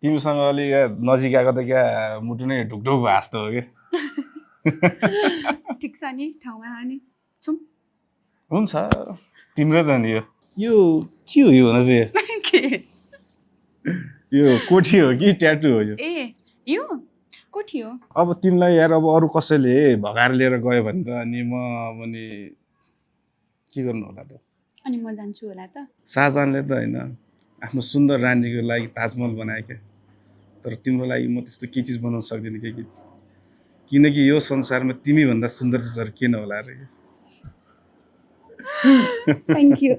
तिमीसँग अलिक नजिक आएको त क्या मुटु नै ढुकढुक भास्तो हो कि ठिक छ नि ठाउँमा हानी छौँ हुन्छ तिम्रो त नि यो के हो यो भन चाहिँ यो कोठी हो कि ट्याटु हो यो ए यो कोठी हो अब तिमीलाई यार अब अरू कसैले भगाएर लिएर गयो भने त अनि म पनि के गर्नु होला त अनि म जान्छु होला त शाहजहानले त होइन आफ्नो सुन्दर रानीको लागि ताजमहल बनायो क्या तर तिम्रो लागि म त्यस्तो के चिज बनाउन सक्दिनँ कि किनकि यो संसारमा तिमी भन्दा सुन्दर चिजहरू किन होला रे थ्याङ्क यू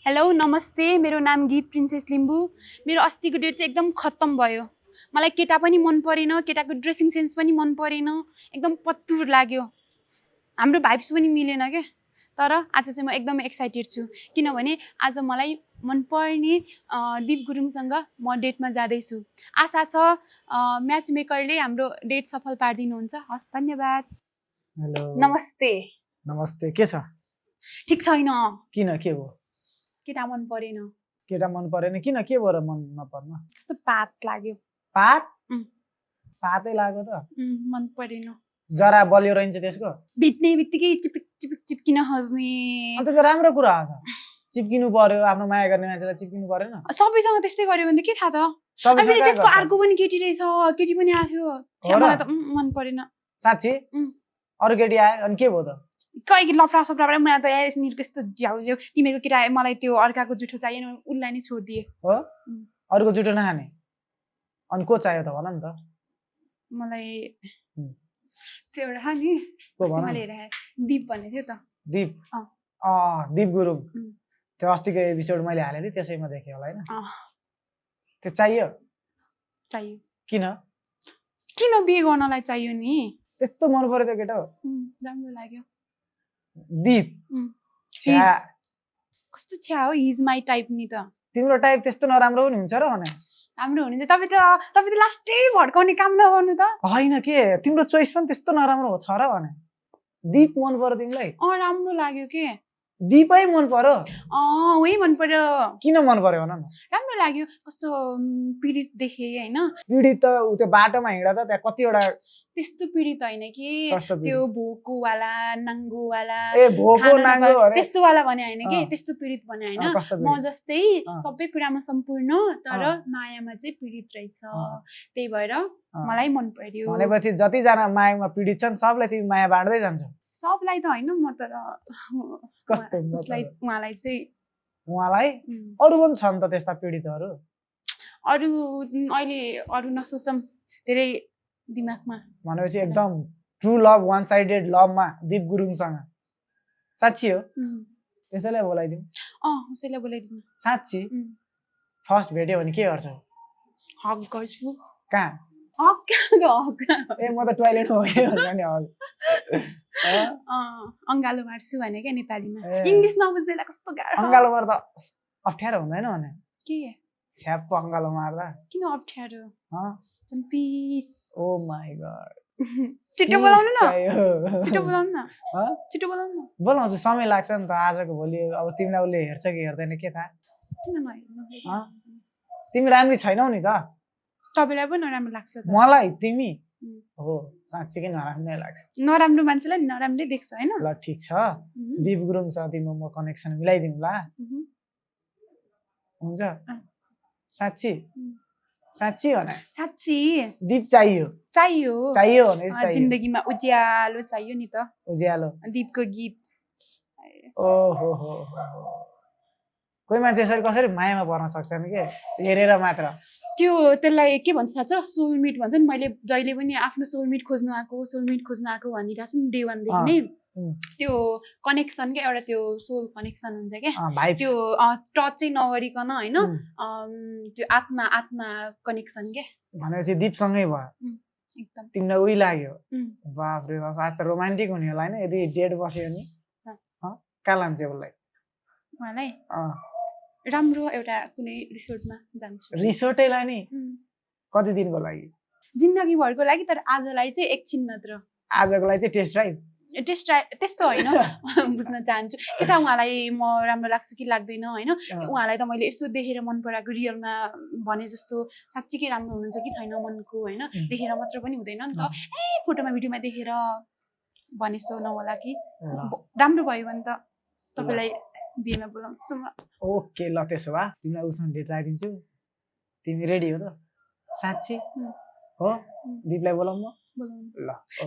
हेलो नमस्ते मेरो नाम गीत प्रिन्सेस लिम्बू मेरो अस्तिको डेट चाहिँ एकदम खत्तम भयो मलाई केटा पनि मन परेन केटाको ड्रेसिङ सेन्स पनि मन परेन एकदम पत्तुर लाग्यो हाम्रो भाइब्स पनि मिलेन के तर आज चाहिँ म एकदम एक्साइटेड छु किनभने आज मलाई मनपर्ने दीप गुरुङसँग म डेटमा जाँदैछु आशा छ म्याच मेकरले हाम्रो डेट सफल पारिदिनुहुन्छ हस् धन्यवाद हेलो नमस्ते नमस्ते के छ ठिक छैन किन के हो केटा मन परेन केटा मन परेन किन के भएर मन नपर्न कस्तो पात लाग्यो पात उम्। पातै लाग्यो त मन परेन जरा बलियो रहन्छ त्यसको भेट्ने बित्तिकै चिपिक चिपिक चिप्किन खोज्ने अन्त त राम्रो कुरा हो त चिप्किनु पर्यो आफ्नो माया गर्ने मान्छेलाई चिप्किनु परेन सबैसँग त्यस्तै गर्यो भने त के थाहा त सबैसँग अनि कहाँ त्यसको गर्छ? अर्को पनि केटी रहेछ केटी पनि आएको थियो हो र? मलाई त मन परेन साँच्ची अरू केटी आयो अनि के भयो त कहिले लफ्रा सफ्राबाट मलाई त यस्तो कस्तो झ्याउ झ्याउ तिमीहरूको केटा मलाई त्यो अर्काको जुठो चाहिएन उसलाई नै छोडिदिए हो अरूको जुठो नखाने अनि को चाहियो त भन नि त मलाई उम्। त्यो एउटा नि को भन मैले न? हेरेँ दीप भन्ने थियो त दीप अँ। दीप गुरुङ उम्। त्यो अस्तिको एपिसोड मैले हालेको थिएँ त्यसैमा देखेँ होला होइन अँ, त्यो चाहियो चाहियो किन किन बिहे गर्नलाई चाहियो नि त्यस्तो मन पर्यो त्यो केटा हो राम्रो लाग्यो दीप उम्। छ्या कस्तो छ्या हो हिज माई टाइप नि त तिम्रो टाइप त्यस्तो नराम्रो पनि हुन्छ र भने राम्रो हुने चाहिँ तपाईँ त लास्टै भड्काउने काम नगर्नु त होइन के तिम्रो चोइस पनि त्यस्तो नराम्रो हो छ र भने दीप मन पर्यो तिमीलाई राम्रो लाग्यो के दीपै मन पर्यो उही मन पर्यो किन मन पर्यो भन न राम्रो लाग्यो कस्तो पीडित देखेँ होइन पीडित त ऊ त्यो बाटोमा हिँड्दा त त्यहाँ कतिवटा त्यस्तो पीडित होइन कि कस्तो पीडित? त्यो भोकोवाला नाङ्गोवाला ए भोको खाना नाङ्गो नपाए- अरे त्यस्तो वाला भने होइन कि अँ। त्यस्तो पीडित भने होइन कस्तो म पीडित? जस्तै अँ। सबै कुरामा सम्पूर्ण तर अँ। मायामा चाहिँ पीडित रहेछ अँ। त्यही भएर मलाई मन पर्यो भनेपछि जतिजना मायामा पीडित छन् सबलाई तिमी माया बाँड्दै जान्छौ सबलाई त होइन म तर कस्तो उसलाई मतलब? उहाँलाई चाहिँ उहाँलाई उम्, अरू पनि छन् त त्यस्ता पीडितहरू अरू अहिले अरू नसोचौँ धेरै दिमागमा भनेपछि एकदम ट्रु लभ वान साइडेड लभमा दीप गुरुङसँग साँच्ची हो त्यसैलाई बोलाइदिउँ उसैलाई बोलाइदिनु साँच्ची फर्स्ट भेट्यो भने के गर्छौ हक गर्छु कहाँ हक हक ए म त टोइलेटमा हो कि भनेर नि हल अङ्गालो मार्छु भने क्या नेपालीमा ए। इङ्ग्लिस नबुझ्दैलाई कस्तो गाह्रो अङ्गालो मार्दा अप्ठ्यारो हुँदैन भने के छ्याप्प अङ्गालो मार्दा किन अप्ठ्यारो अँ? पिस ओ माई गड छिटो बोलाउनु न छिटो बोलाउनु न अँ? छिटो बोलाउनु न बोलाउँछु समय लाग्छ नि त आजको भोलि अब तिमीलाई उसले हेर्छ कि हेर्दैन के थाहा किन नहेर्नु अँ? तिमी राम्री छैनौ नि त तपाईँलाई पो नराम्रो लाग्छ त मलाई तिमी उम्। हो साँच्चीकै नराम्रो नै लाग्छ नराम्रो मान्छेलाई नराम्रै देख्छ होइन ल ठिक छ दीप गुरुङसँग तिम्रो म कनेक्सन मिलाइदिउँ ला हुन्छ साँच्ची साँच्ची भने साँच्ची दीप चाहियो चाहियो चाहियो भने चाहिँ चाहियो जिन्दगीमा उज्यालो चाहियो नि त उज्यालो दीपको गीत ओहो हो कोही मान्छे यसरी कसरी मायामा पर्न सक्छन् के हेरेर मात्र त्यसलाई के भन्छ थाहा छ सोलमेट भन्छ नि मैले जहिले पनि आफ्नो सोलमेट खोज्नु आएको भनिरहेको छु नि डे वानदेखि नै त्यो कनेक्सन क्या एउटा त्यो सोल कनेक्सन हुन्छ क्या भाइब्स त्यो टच चाहिँ नगरिकन होइन त्यो आत्मा आत्मा कनेक्सन क्या भनेपछि दीपसँगै भयो एकदम तिमीलाई उही लाग्यो बाफ रे बाफ आज त रोमान्टिक हुने होला होइन यदि डेट बस्यो भने कहाँ लान्छ उसलाई उहाँलाई राम्रो एउटा कुनै रिसोर्टमा जान्छु रिसोर्टै लाने कति दिनको लागि जिन्दगीभरको लागि तर आजलाई चाहिँ एकछिन मात्र आजको लागि चाहिँ टेस्ट ड्राइभ त्यस्तो होइन बुझ्न चाहन्छु कि त उहाँलाई म राम्रो लाग्छ कि लाग्दैन होइन उहाँलाई त मैले यस्तो देखेर मन पराएको रियलमा भने जस्तो साँच्चीकै राम्रो हुनुहुन्छ कि छैन मनको होइन देखेर मात्र पनि हुँदैन नि त फोटोमा भिडियोमा देखेर भने जस्तो नहोला कि राम्रो भयो भने त तपाईँलाई बिहेमा बोलाउँछु म ओके ल त्यसो भए तिमीलाई उसँग डेट राखिदिन्छु तिमी रेडी हो त साँच्ची हो दिपलाई बोलाउँ म ल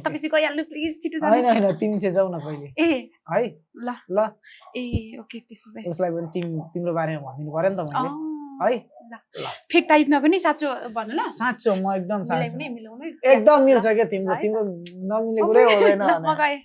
तपाईँ चाहिँ गइहाल्नु प्लिज छिटो होइन होइन तिमी चाहिँ जाऊ न पहिले ए है ल ल ए ओके त्यसो भए उसलाई पनि तिम्रो बारेमा भनिदिनु पर्यो नि त मैले है ल फेक टाइप नगर्ने साँचो भन्नु ल साँचो म एकदम साँचो मिलाउनु एकदम मिल्छ क्या तिम्रो नमिल्ने कुरै हुँदैन म गएँ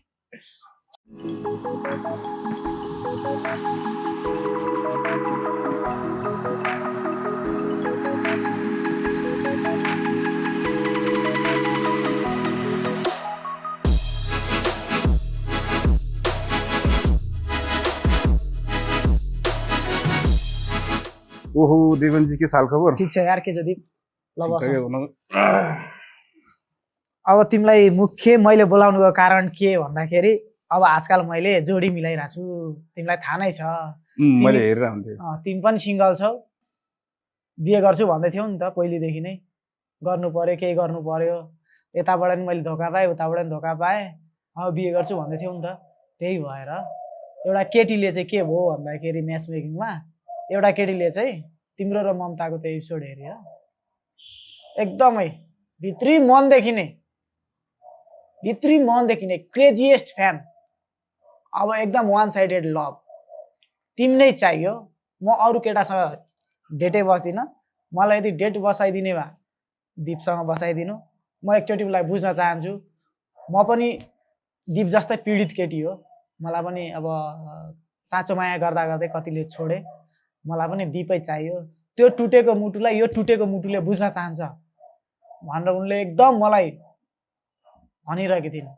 ओहो देवनजी के साल खबर ठिक छ यार के छ दिप ल बस ठिकै हुनु। अब तिमीलाई मुख्य मैले बोलाउनुको कारण के भन्दाखेरि अब आजकल मैले जोडी मिलाइरहेको छु तिमीलाई थाहा नै छ मैले हेरेर हुन्थेँ तिमी पनि सिङ्गल छौ बिहे गर्छु भन्दै थियौ नि त पहिलेदेखि नै गर्नु पर्यो केही गर्नु पर्यो यताबाट नि मैले धोका पाएँ उताबाट नि धोका पाएँ अब बिहे गर्छु भन्दै थियौ नि त त्यही भएर एउटा केटीले चाहिँ के भयो भन्दाखेरि म्याच मेकिङमा एउटा केटीले चाहिँ तिम्रो र ममताको त्यो एपिसोड हेऱ्यो एकदमै भित्री मनदेखि नै क्रेजिएस्ट फ्यान अब एकदम वान साइडेड लभ तिमी नै चाहियो म अरू केटासँग डेटै बस्दिनँ मलाई यदि डेट बसाइदिने भए दिपसँग बसाइदिनु म एकचोटि उसलाई बुझ्न चाहन्छु म पनि दिप जस्तै पीडित केटी हो मलाई पनि अब साँचो माया गर्दा गर्दै कतिले छोडे मलाई पनि दिपै चाहियो त्यो टुटेको मुटुलाई यो टुटेको मुटुले बुझ्न चाहन्छ भनेर उनले एकदम मलाई भनिरहेकी थिइन्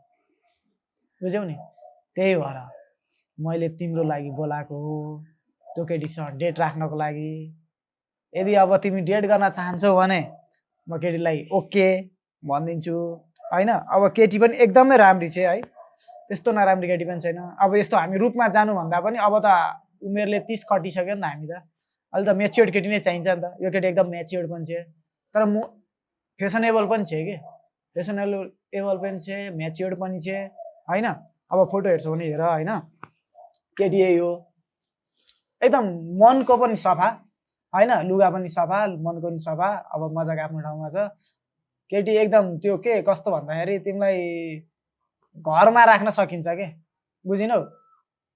बुझ्यौ नि त्यही भएर मैले तिम्रो लागि बोलाएको हो त्यो केटीसँग डेट राख्नको लागि यदि अब तिमी डेट गर्न चाहन्छौ भने म केटीलाई ओके भनिदिन्छु होइन अब केटी पनि एकदमै राम्री छ है त्यस्तो नराम्री केटी पनि छैन अब यस्तो हामी रूपमा जानुभन्दा पनि अब त उमेरले 30 कटिसक्यो नि त हामी त अहिले त मेच्योर्ड केटी नै चाहिन्छ नि त यो केटी एकदम मेच्योर्ड पनि छ तर म फेसनेबल पनि छ कि फेसनेबल पनि छ मेच्योर्ड पनि छ होइन अब फोटो हेर्छौ भने हेर होइन केटी यही हो एकदम मनको पनि सफा होइन लुगा पनि सफा मनको पनि सफा अब मजाक आफ्नो ठाउँमा छ केटी एकदम त्यो के कस्तो भन्दाखेरि तिमीलाई घरमा राख्न सकिन्छ के बुझिनौ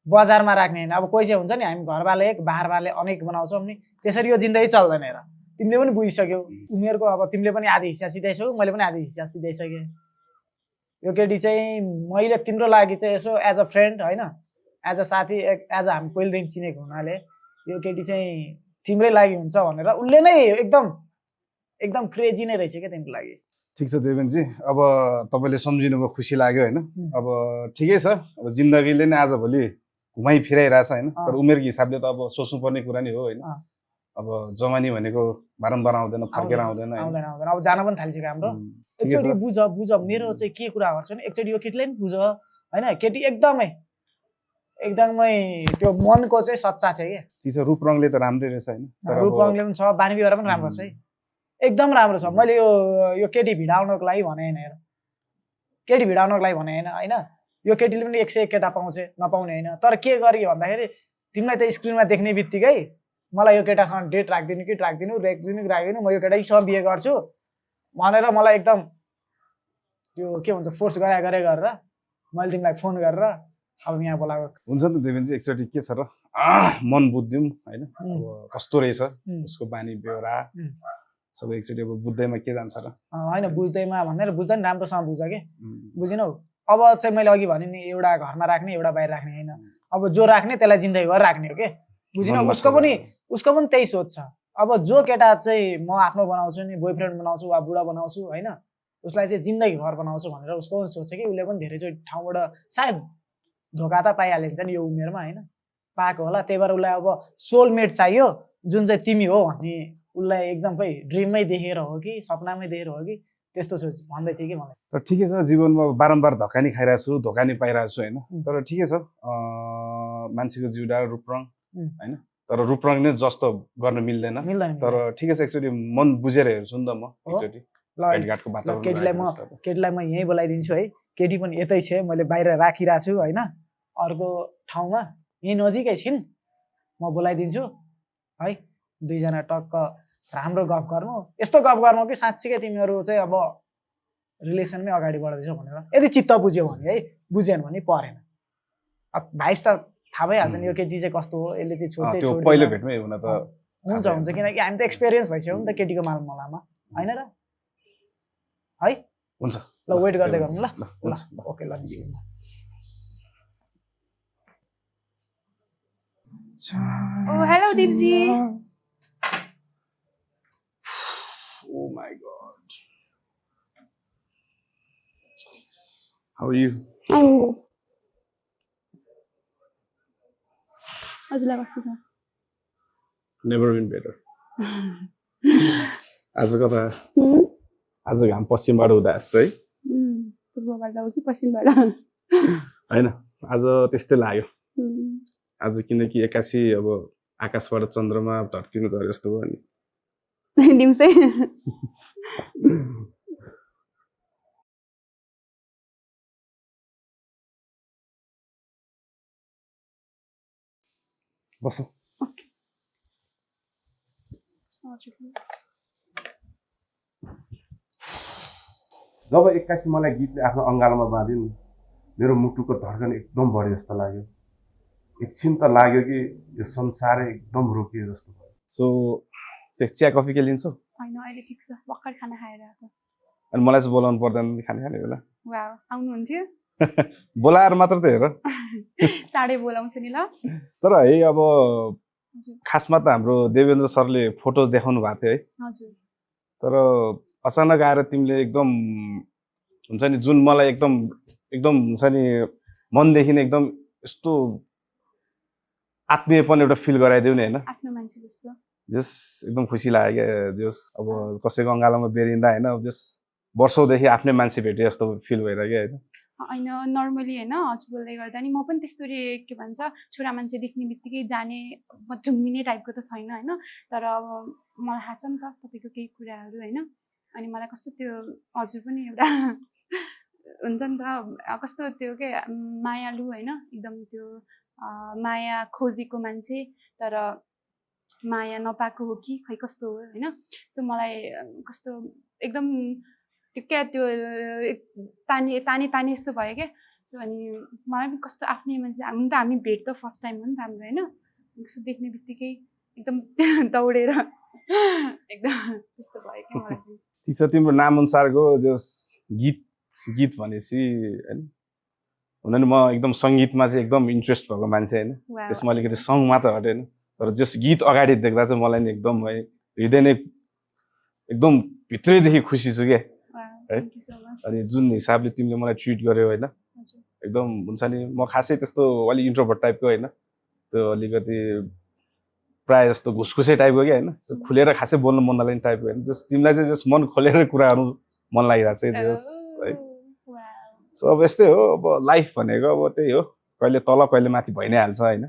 बजारमा राख्ने होइन अब कोही चाहिँ हुन्छ नि हामी घरवाले एक बाहिरवाले अनेक बनाउँछौँ नि त्यसरी यो जिन्दगी चल्दैन हेर तिमीले पनि बुझिसक्यौ उमेरको अब तिमीले पनि आधी हिस्सा सिधाइसक्यौ मैले पनि आधी हिस्सा सिधाइसकेँ यो केटी चाहिँ मैले तिम्रो लागि चाहिँ यसो एज अ फ्रेन्ड होइन एज अ साथी एज अ हामी पहिलेदेखि चिनेको हुनाले यो केटी चाहिँ तिम्रै लागि हुन्छ भनेर उसले नै एकदम क्रेजी नै रहेछ क्या तिम्रो लागि ठिक छ देवेनजी अब तपाईँले सम्झिनुभयो खुसी लाग्यो होइन अब ठिकै छ अब जिन्दगीले नै आजभोलि घुमाइ फिराइरहेछ होइन तर उमेरको हिसाबले त अब सोच्नुपर्ने कुरा नै हो होइन अब जवानी भनेको बारम्बार आउँदैन फर्केर आउँदैन अब जान पनि थालिसक्यो हाम्रो एकचोटि बुझ मेरो चाहिँ के कुरा गर्छु नि एकचोटि यो केटीलाई पनि बुझ होइन केटी एकदमै त्यो मनको चाहिँ सच्चा छ क्या ठिक छ रूप रङले त राम्रै रहेछ होइन रूप रङले पनि छ बानी व्यवहार पनि राम्रो छ है एकदम राम्रो छ मैले यो केटी भिडाउनको लागि भने होइन हेर केटी भिडाउनको लागि भने होइन यो केटीले पनि 101 केटा पाउँछ नपाउने होइन तर के गरियो भन्दाखेरि तिमीलाई त स्क्रिनमा देख्ने बित्तिकै मलाई यो केटासँग डेट राखिदिनु कि राखिदिनु म यो केटासँग बिहे गर्छु भनेर मलाई एकदम त्यो के भन्छ फोर्स गरेर मैले तिमीलाई फोन गरेर अब यहाँ बोलाएको हुन्छ नि देवेनजी एकचोटि के छ र मन बुझ्दिउँ होइन अब कस्तो रहेछ उसको बानी व्यवहार सबै एकचोटि अब बुझ्दैमा के जान्छ र होइन बुझ्दैमा भनेर बुझ्दा नि राम्रोसँग बुझ के बुझिनौ अब चाहिँ मैले अघि भने नि एउटा घरमा राख्ने एउटा बाहिर राख्ने होइन अब जो राख्ने त्यसलाई जिन्दगीभर राख्ने हो के बुझिन मनमा उसको सोच। पनि त्यही सोच छ अब जो केटा चाहिँ म आफ्नो बनाउँछु नि बोयफ्रेन्ड बनाउँछु वा बुढा बनाउँछु होइन उसलाई चाहिँ जिन्दगीभर बनाउँछु भनेर उसको पनि सोच छ कि उसले पनि धेरैचोटि ठाउँबाट सायद धोका त पाइहालिन्छ नि यो उमेरमा होइन पाएको होला त्यही भएर उसलाई अब सोलमेट चाहियो जुन चाहिँ तिमी हो भन्ने उसलाई एकदम खै ड्रिममै देखेर हो कि सपनामै देखेर हो कि त्यस्तो सोच भन्दै थियो कि मलाई तर ठिकै छ जीवनमा बारम्बार धक्का नि खाइरहेको छु धोका नि पाइरहेको छु होइन तर ठिकै छ मान्छेको जिउडा रूपरङ होइन तर रूपरङ नै जस्तो गर्न मिल्दैन मिल्दैन तर ठिकै छ एकचोटि मन बुझेर हेर्छु नि त म एकचोटि ल भेटघाटको ल वातावरण केटीलाई म यहीँ बोलाइदिन्छु है केटी पनि यतै छ मैले बाहिर राखिरहेको छु होइन अर्को ठाउँमा यहीँ नजिकै छिन् म बोलाइदिन्छु है दुईजना टक्क राम्रो गफ गर्नु यस्तो गफ गर्नु कि साँच्चीकै तिमीहरू चाहिँ अब रिलेसनमै अगाडि बढ्दैछौ भनेर यदि चित्त बुझ्यो भने है बुझेन भने परेन भाइब्स त थाहा भइहाल्छ नि यो केटी चाहिँ कस्तो हो यसले चाहिँ छोड्छ त्यो पहिलो भेटमै हुन त हुन्छ किनकि हामी त एक्सपिरियन्स भइसक्यो नि त केटीको मालमलामा होइन र है हुन्छ ल वेट गर्दै गर्नु ल हुन्छ ओके ल निस्किनु Oh, hello, Deepji. Oh my god. How are you? I'm good. हजुरलाई कस्तो छ Never been better. आजको त आज घाम पश्चिमबाट हुँदा आएको छ है पूर्वबाट हो कि पश्चिमबाट होइन आज त्यस्तै लाग्यो आज किनकि एक्कासी अब आकाशबाट चन्द्रमा धर्किनु त जस्तो भयो नि दिउँसै बस जब एक्कासी मलाई गीतले आफ्नो अङ्गालोमा बाँध्यो नि मेरो मुटुको धड्कन एकदम बढ्यो जस्तो लाग्यो एकछिन त लाग्यो कि यो संसारै एकदम रोकियो जस्तो भयो सो त्यो चिया कफी के लिन्छौ होइन अहिले ठिक छ भर्खर खाना खाएर आएको अनि मलाई चाहिँ बोलाउनु पर्दैन खाने बेला वाउ आउनुहुन्थ्यो बोलाएर मात्र त हेर चाँडै बोलाउँछु नि ल तर है अब खासमा त हाम्रो देवेन्द्र सरले फोटो देखाउनु भएको थियो है हजुर तर अचानक आएर तिमीले एकदम हुन्छ नि जुन मलाई एकदम एकदम हुन्छ नि मनदेखि नै एकदम यस्तो आत्मीयपन एउटा फिल गराइदियो नि होइन आफ्नो मान्छे जस्तो जस एकदम खुसी लाग्यो क्या जस अब कसैको अङ्गालोमा बेरिँदा होइन जस वर्षौँदेखि आफ्नै मान्छे भेटे जस्तो फिल भइरहेको होइन नर्मली होइन हजुर बोल्दै गर्दा नि म पनि त्यस्तो के भन्छ छोरा मान्छे देख्ने बित्तिकै जाने झुम्मिने टाइपको त छैन होइन तर अब मलाई थाहा छ नि त तपाईँको केही कुराहरू होइन अनि मलाई कस्तो त्यो हजुर पनि एउटा हुन्छ नि त कस्तो त्यो के मायालु होइन एकदम त्यो माया खोजेको मान्छे तर माया नपाएको हो कि खै कस्तो हो होइन सो मलाई कस्तो एकदम त्यो क्या त्यो तानी तानी तानी जस्तो भयो क्या सो अनि मलाई पनि कस्तो आफ्नै मान्छे हुन त हामी भेट त फर्स्ट टाइम हो नि त हाम्रो होइन कस्तो देख्ने बित्तिकै एकदम दौडेर एकदम त्यस्तो भयो क्या मलाई ठिक छ तिम्रो नाम अनुसारको जस गीत भनेपछि होइन हुन नि म एकदम सङ्गीतमा चाहिँ एकदम इन्ट्रेस्ट भएको मान्छे होइन त्यसमा अलिकति सङ्गमा त हटेन तर जस गीत अगाडि देख्दा चाहिँ मलाई नि एकदम है हृदय नै एकदम भित्रैदेखि खुसी छु क्या है अनि जुन हिसाबले तिमीले मलाई ट्रिट गर्यौ होइन एकदम हुन्छ नि म खासै त्यस्तो अलिक इन्ट्रोभर्ट टाइपको होइन त्यो अलिकति प्रायः जस्तो घुसखुसे टाइपको क्या होइन खुलेर खासै बोल्नु मन नलाग्ने टाइपको होइन जस तिमीलाई चाहिँ जस मन खोलेर कुराहरू मन लागिरहेको छ जस है सो अब यस्तै हो अब लाइफ भनेको अब त्यही हो कहिले तल कहिले माथि भइ नै हाल्छ होइन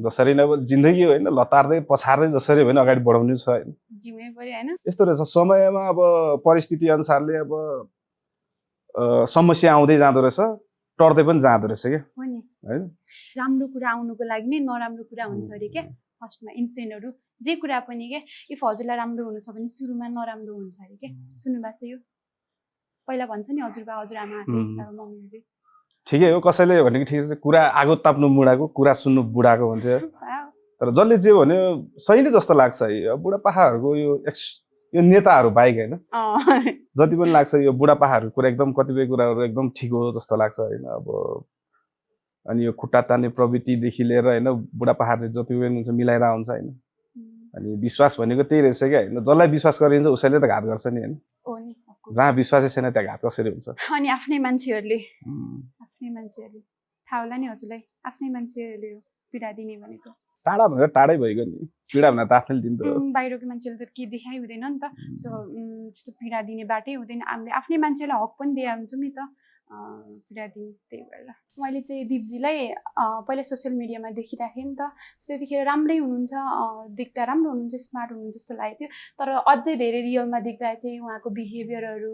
जसरी नै अब जिन्दगी होइन लतार्दै पछार्दै जसरी होइन अगाडि बढाउनु छ होइन यस्तो रहेछ समयमा अब परिस्थिति अनुसारले अब समस्या आउँदै जाँदो रहेछ टर्दै पनि जाँदो रहेछ क्या होइन राम्रो कुरा आउनुको लागि नै नराम्रो कुरा हुन्छ अरे क्या फर्स्टमा इन्सिडेन्टहरू जे कुरा पनि क्या इफ हजुरलाई राम्रो हुनु छ भने सुरुमा नराम्रो हुन्छ अरे क्या सुन्नुभएको छ यो पहिला भन्छ नि हजुरबा हजुरआमाहरूले मम्मीहरूले ठिकै हो कसैले भनेको ठिकै छ कुरा आगो ताप्नु बुढाको कुरा सुन्नु बुढाको भन्छ तर जसले जे भन्यो सही नै जस्तो लाग्छ है बुढापाकाहरूको यो यो नेताहरू बाहेक होइन अँ, जति पनि लाग्छ यो बुढापाकाहरूको कुरा एकदम कतिपय कुराहरू एकदम ठिक हो जस्तो लाग्छ होइन अब अनि यो खुट्टा तान्ने प्रवृत्तिदेखि लिएर होइन बुढापाकाहरूले जति पनि हुन्छ मिलाएर हुन्छ होइन अनि विश्वास भनेको त्यही रहेछ क्या होइन जसलाई विश्वास गरिन्छ उसैले त घात गर्छ नि होइन हो नि of course। जहाँ विश्वासै छैन त्यहाँ घात कसरी हुन्छ अनि आफ्नै मान्छेहरूले उम्, थाहा होला नि हजुरलाई आफ्नै मान्छेहरूले हो पीडा दिने भनेको टाढा भनेर टाढै भइगयो नि पीडा भनेर त आफ्नैले दिन्छ बाहिरको मान्छेले त के देखाइ हुँदैन नि त सो त्यस्तो पीडा दिने बाटै हुँदैन हामीले आफ्नै मान्छेलाई हक पनि दिए हुन्छौँ नि त पीडा दिने त्यही भएर मैले चाहिँ दिपजीलाई पहिला सोसियल मिडियामा देखिराखेँ नि त त्यतिखेर राम्रै हुनुहुन्छ देख्दा राम्रो हुनुहुन्छ स्मार्ट हुनुहुन्छ जस्तो लागेको थियो तर अझै धेरै रियलमा देख्दा चाहिँ उहाँको बिहेभियरहरू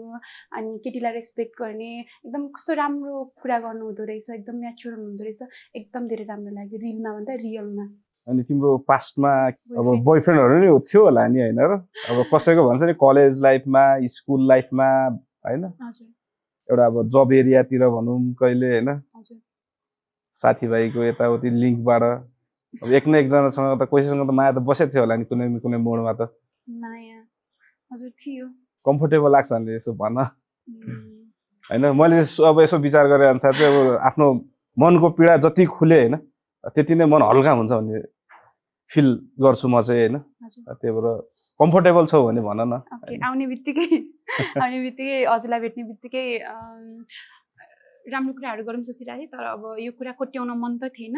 अनि केटीलाई रेस्पेक्ट गर्ने एकदम कस्तो राम्रो कुरा गर्नु हुँदो रहेछ एकदम म्याचुर हुनुहुँदो रहेछ एकदम धेरै राम्रो लाग्यो रिलमा भन्दा रियलमा अनि तिम्रो पास्टमा अब बोयफ्रेन्डहरू नि थियो होला नि होइन र अब कसैको भन्छ नि कलेज लाइफमा स्कुल लाइफमा होइन हजुर एउटा अब जब एरियातिर भनौँ कहिले होइन हजुर साथीभाइको यताउति लिङ्कबाट अब एक न एकजनासँग त कसैसँग त माया त बसेको थियो होला नि कुनै कुनै मोडमा त माया हजुर थियो कम्फोर्टेबल लाग्छ भने यसो भन होइन मैले अब यसो विचार गरे अनुसार चाहिँ अब आफ्नो मनको पीडा जति खुले होइन त्यति नै मन हल्का हुन्छ भन्ने फिल गर्छु म चाहिँ होइन हजुर त्यही भएर कम्फोर्टेबल छौ भने भन न ओके आउने बित्तिकै हजुरलाई भेट्ने बित्तिकै राम्रो कुराहरू गरौँ सोचिरहेको थिएँ तर अब यो कुरा कोट्याउन मन त थिएन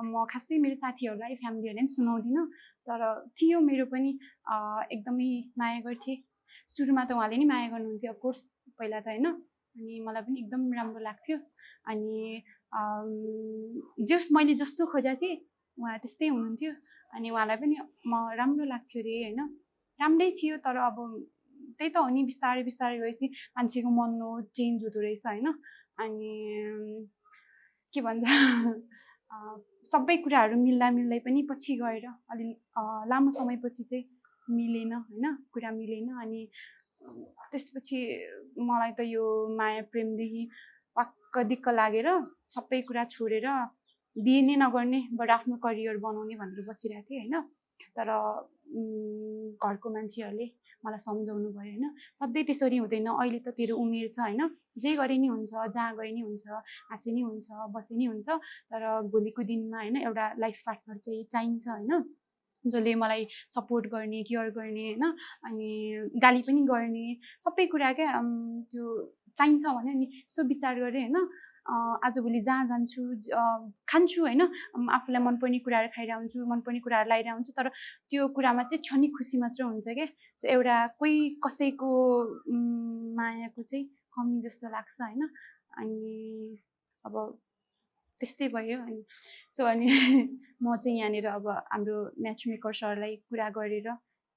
म खासै मेरो साथीहरूलाई फ्यामिलीहरूलाई पनि सुनाउँदिनँ तर थियो मेरो पनि एकदमै माया गर्थेँ सुरुमा त उहाँले नि माया गर्नुहुन्थ्यो अफकोर्स पहिला त होइन अनि मलाई पनि एकदम राम्रो लाग्थ्यो अनि जस मैले जस्तो खोजेको थिएँ उहाँ त्यस्तै हुनुहुन्थ्यो अनि उहाँलाई पनि म राम्रो लाग्थ्यो अरे होइन राम्रै थियो तर अब त्यही त हो नि बिस्तारै बिस्तारै गएपछि मान्छेको मन हो चेन्ज हुँदो रहेछ होइन अनि के भन्छ सबै कुराहरू मिल्दा मिल्दै पनि पछि गएर अलि लामो समयपछि चाहिँ मिलेन होइन कुरा मिलेन अनि त्यसपछि मलाई त यो माया प्रेमदेखि पक्क दिक्क लागेर सबै कुरा छोडेर बिहे नै नगर्ने बट आफ्नो करियर बनाउने भनेर बसिरहेको थिएँ होइन तर घरको मान्छेहरूले मलाई सम्झाउनु भयो होइन सधैँ त्यसरी हुँदैन अहिले त तेरो उमेर छ होइन जे गरे नि हुन्छ जहाँ गए नि हुन्छ हाँसे नि हुन्छ बसे नि हुन्छ तर भोलिको दिनमा होइन एउटा लाइफ पार्टनर चाहिँ चाहिन्छ होइन जसले मलाई सपोर्ट गर्ने केयर गर्ने होइन अनि गाली पनि गर्ने सबै कुरा क्या त्यो चाहिन्छ भने नि यस्तो विचार गरेँ होइन आजभोलि जहाँ जान्छु खान्छु होइन आफूलाई मनपर्ने कुराहरू खाइरहेको हुन्छु मनपर्ने कुराहरू लगाइरहेको हुन्छु तर त्यो कुरामा चाहिँ क्षणिक खुसी मात्र हुन्छ क्या एउटा कोही कसैको मायाको चाहिँ कमी जस्तो लाग्छ होइन अनि अब त्यस्तै भयो अनि सो अनि म चाहिँ यहाँनिर अब हाम्रो म्याच मेकर सरलाई कुरा गरेर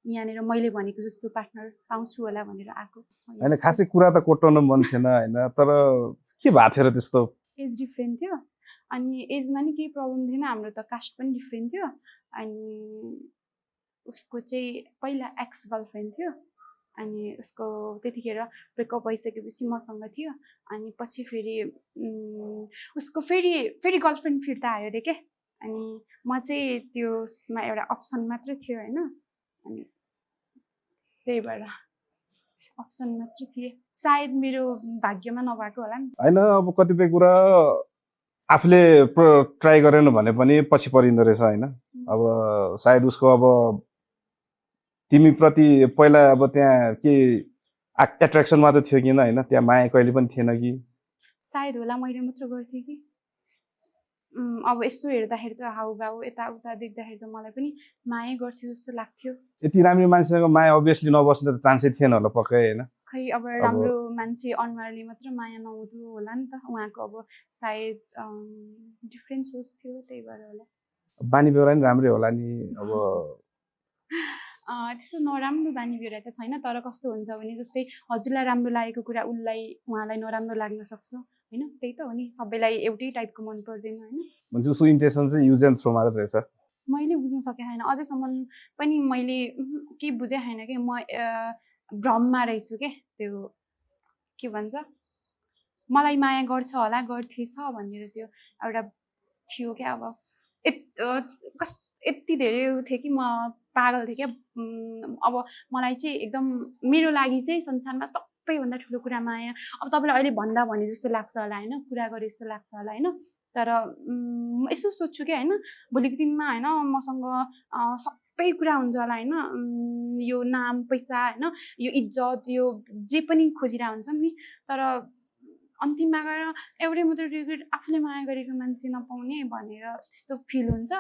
यहाँनिर मैले भनेको जस्तो पार्टनर पाउँछु होला भनेर आएको होइन खासै कुरा त कोट्याउन मन थिएन होइन तर के भएको थियो र त्यस्तो एज डिफ्रेन्ट थियो अनि एजमा नि केही प्रब्लम थिएन हाम्रो त कास्ट पनि डिफ्रेन्ट थियो अनि उसको चाहिँ पहिला एक्स गर्लफ्रेन्ड थियो अनि उसको त्यतिखेर ब्रेकअप भइसकेपछि मसँग थियो अनि पछि फेरि उसको फेरि गर्लफ्रेन्ड फिर्ता आयो अरे क्या अनि म चाहिँ त्यसमा एउटा अप्सन मात्र थियो होइन अनि त्यही भएर अप्सन मात्र थिएँ सायद मेरो भाग्यमा नभएको होला नि होइन अब कतिपय कुरा आफूले ट्राई गरेन भने पनि पछि परिँदो रहेछ होइन अब सायद उसको अब तिमीप्रति पहिला अब त्यहाँ के एट्र्याक्सन मात्र थियो कि होइन त्यहाँ माया कहिले पनि थिएन कि सायद होला मैले मात्र गर्थेँ कि अब यसो हेर्दाखेरि त हाउभाउ यताउता देख्दाखेरि त मलाई पनि माया गर्थ्यो जस्तो लाग्थ्यो यति राम्रो मान्छेसँग माया अभियसली नबस्ने त चान्सै थिएन होला पक्कै होइन खै अब राम्रो मान्छे अनुहारले मात्र माया नहुँदो होला नि त उहाँको अब सायद डिफ्रेन्ट सोच थियो त्यही भएर होला बानी बेहोरा नि राम्रै होला नि अब त्यस्तो नराम्रो बानी बेहोरा त छैन तर कस्तो हुन्छ भने जस्तै हजुरलाई राम्रो लागेको कुरा उहाँलाई नराम्रो लाग्न सक्छ होइन त्यही त हो नि सबैलाई एउटै टाइपको मन पर्दैन होइन म्हणजे उसको इन्टेन्सन चाहिँ युज एन्ड थ्रो मात्र रहेछ मैले बुझ्न सकेको छैन अझैसम्म पनि मैले केही बुझेको छैन कि म भ्रममा रहेछु के त्यो के भन्छ मलाई माया गर्छ होला गर्थेछ भनेर त्यो एउटा थियो क्या अब यति धेरै थियो कि म पागल थिएँ क्या। अब मलाई चाहिँ एकदम मेरो लागि चाहिँ संसारमा सबैभन्दा ठुलो कुरा माया। अब तपाईँलाई अहिले भन्दा भने जस्तो लाग्छ होला होइन, कुरा गरे जस्तो लाग्छ होला होइन, तर म यसो सोध्छु क्या होइन, भोलिको दिनमा होइन मसँग सबै कुरा हुन्छ होला होइन, यो नाम पैसा होइन, यो इज्जत, यो जे पनि खोजिरहेको हुन्छौँ नि, तर अन्तिममा गएर एउटै मात्रै रिग्रेट, आफूले माया गरेको मान्छे नपाउने भनेर त्यस्तो फिल हुन्छ।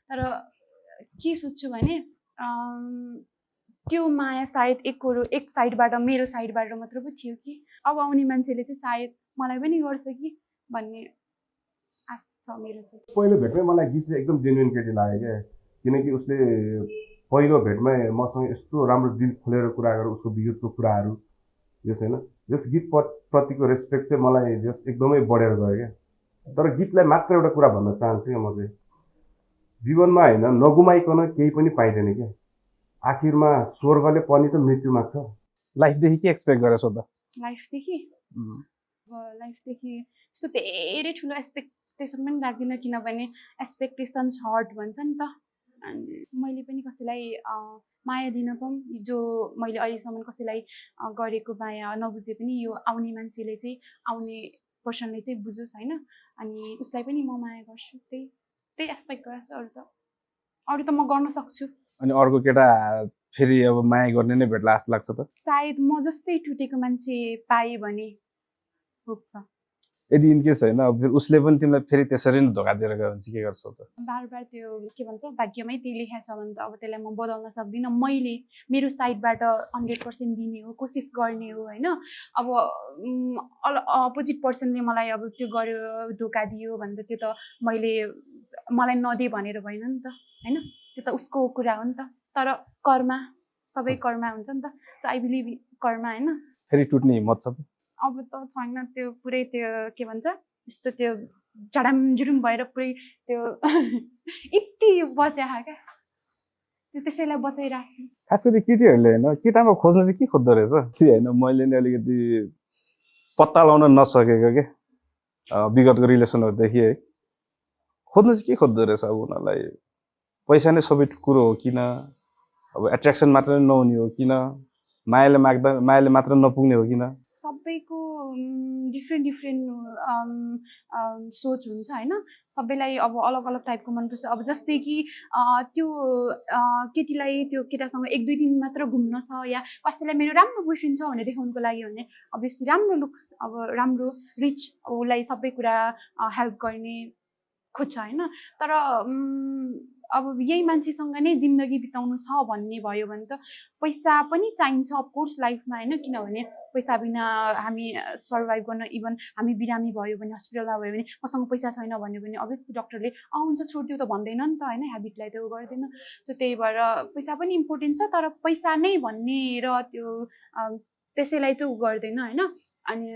तर के सोध्छु भने त्यो माया सायद एक साइडबाट, मेरो साइडबाट मात्र पो थियो कि अब आउने मान्छेले चाहिँ सायद मलाई पनि गर्छ कि भन्ने आश छ मेरो चाहिँ। पहिलो भेटमै मलाई गीत चाहिँ एकदम जेन्युन केटी लाग्यो क्या, किनकि उसले पहिलो भेटमै मसँग यस्तो राम्रो दिल खोलेर कुरा गरेर उसको विगतको कुराहरू जस होइन, जस गीत प्रतिको रेस्पेक्ट चाहिँ मलाई जस एकदमै बढेर गयो क्या। तर गीतलाई मात्र एउटा कुरा भन्न चाहन्छु क्या, म चाहिँ जीवनमा होइन नगुमाइकन केही पनि पाइँदैन क्या, आखिरमा स्वर्गले पनि त मृत्यु माग्छ। लाइफदेखि के एक्सपेक्ट गरेछौ त? लाइफदेखि यस्तो धेरै ठुलो एक्सपेक्टेसन पनि राख्दिनँ, किनभने एक्सपेक्टेसन्स हर्ट भन्छ नि त। अनि मैले पनि कसैलाई माया दिन पाऊँ, जो मैले अहिलेसम्म कसैलाई गरेको माया नबुझे पनि यो आउने मान्छेले चाहिँ, आउने पर्सनले चाहिँ बुझोस् होइन, अनि उसलाई पनि म माया गर्छु, त्यही एक्सपेक्ट गर्छु। अरू त म गर्न सक्छु। अनि अर्को केटा फेरि अब माया गर्ने नै भेट्ला जस्तो लाग्छ त? सायद म जस्तै टुटेको मान्छे पाएँ भने पुग्छ। यदि इनकेस होइन अब फेरि उसले पनि तिमीलाई फेरि त्यसरी नै धोका दिएर गयो भने चाहिँ के गर्छौ त? बार त्यो के भन्छ भाग्यमै त्यो लेखेको छ भने त अब त्यसलाई म बदल्न सक्दिनँ। मैले मेरो साइडबाट 100% दिने हो, कोसिस गर्ने हो होइन। अब अपोजिट पर्सनले मलाई अब त्यो गर्यो, धोका दियो भने त त्यो त मलाई नदे भनेर भएन नि त होइन, त्यो त उसको कुरा हो नि त। तर कर्मा, सबै कर्मा हुन्छ नि त। सो आई बिलिभ कर्मा होइन। फेरि टुट्ने हिम्मत छ त? अब त छैन, त्यो पुरै त्यो के भन्छ यस्तो त्यो झडामझुडुम भएर पुरै त्यो यति बच्या क्या, त्यो त्यसैलाई बचाइरहेको छु। खास गरी केटीहरूले होइन केटामा खोज्न चाहिँ के खोज्दो रहेछ त्यो होइन, मैले नि अलिकति पत्ता लगाउन नसकेको क्या विगतको रिलेसनहरूदेखि है। खोज्न चाहिँ के खोज्दो रहेछ अब उनीहरूलाई? पैसा नै सबै कुरो हो किन? अब एट्र्याक्सन मात्र नहुने हो किन? मायाले मात्र नपुग्ने हो किन? सबैको डिफ्रेन्ट सोच हुन्छ होइन, सबैलाई अब अलग अलग टाइपको मनपर्छ। अब जस्तै कि त्यो केटीलाई त्यो केटासँग 1-2 दिन मात्र घुम्न छ, या कसैलाई मेरो राम्रो बोयफ्रेन्ड छ भनेर देखाउनुको लागि भने अभियसली राम्रो लुक्स, अब राम्रो रिच, उसलाई सबै कुरा हेल्प गर्ने खोज्छ होइन। तर अब यही मान्छेसँग नै जिन्दगी बिताउनु छ भन्ने भयो भने त पैसा पनि चाहिन्छ अफकोर्स लाइफमा होइन, किनभने पैसा बिना हामी सर्भाइभ गर्न, इभन हामी बिरामी भयो भने, हस्पिटलमा भयो भने मसँग पैसा छैन भन्यो भने अभियसली डक्टरले हुन्छ छोडिदियो त भन्दैन नि त होइन, ह्याबिटलाई त गर्दैन। सो त्यही भएर पैसा पनि इम्पोर्टेन्ट छ, तर पैसा नै भन्ने र त्यो त्यसैलाई त गर्दैन होइन। अनि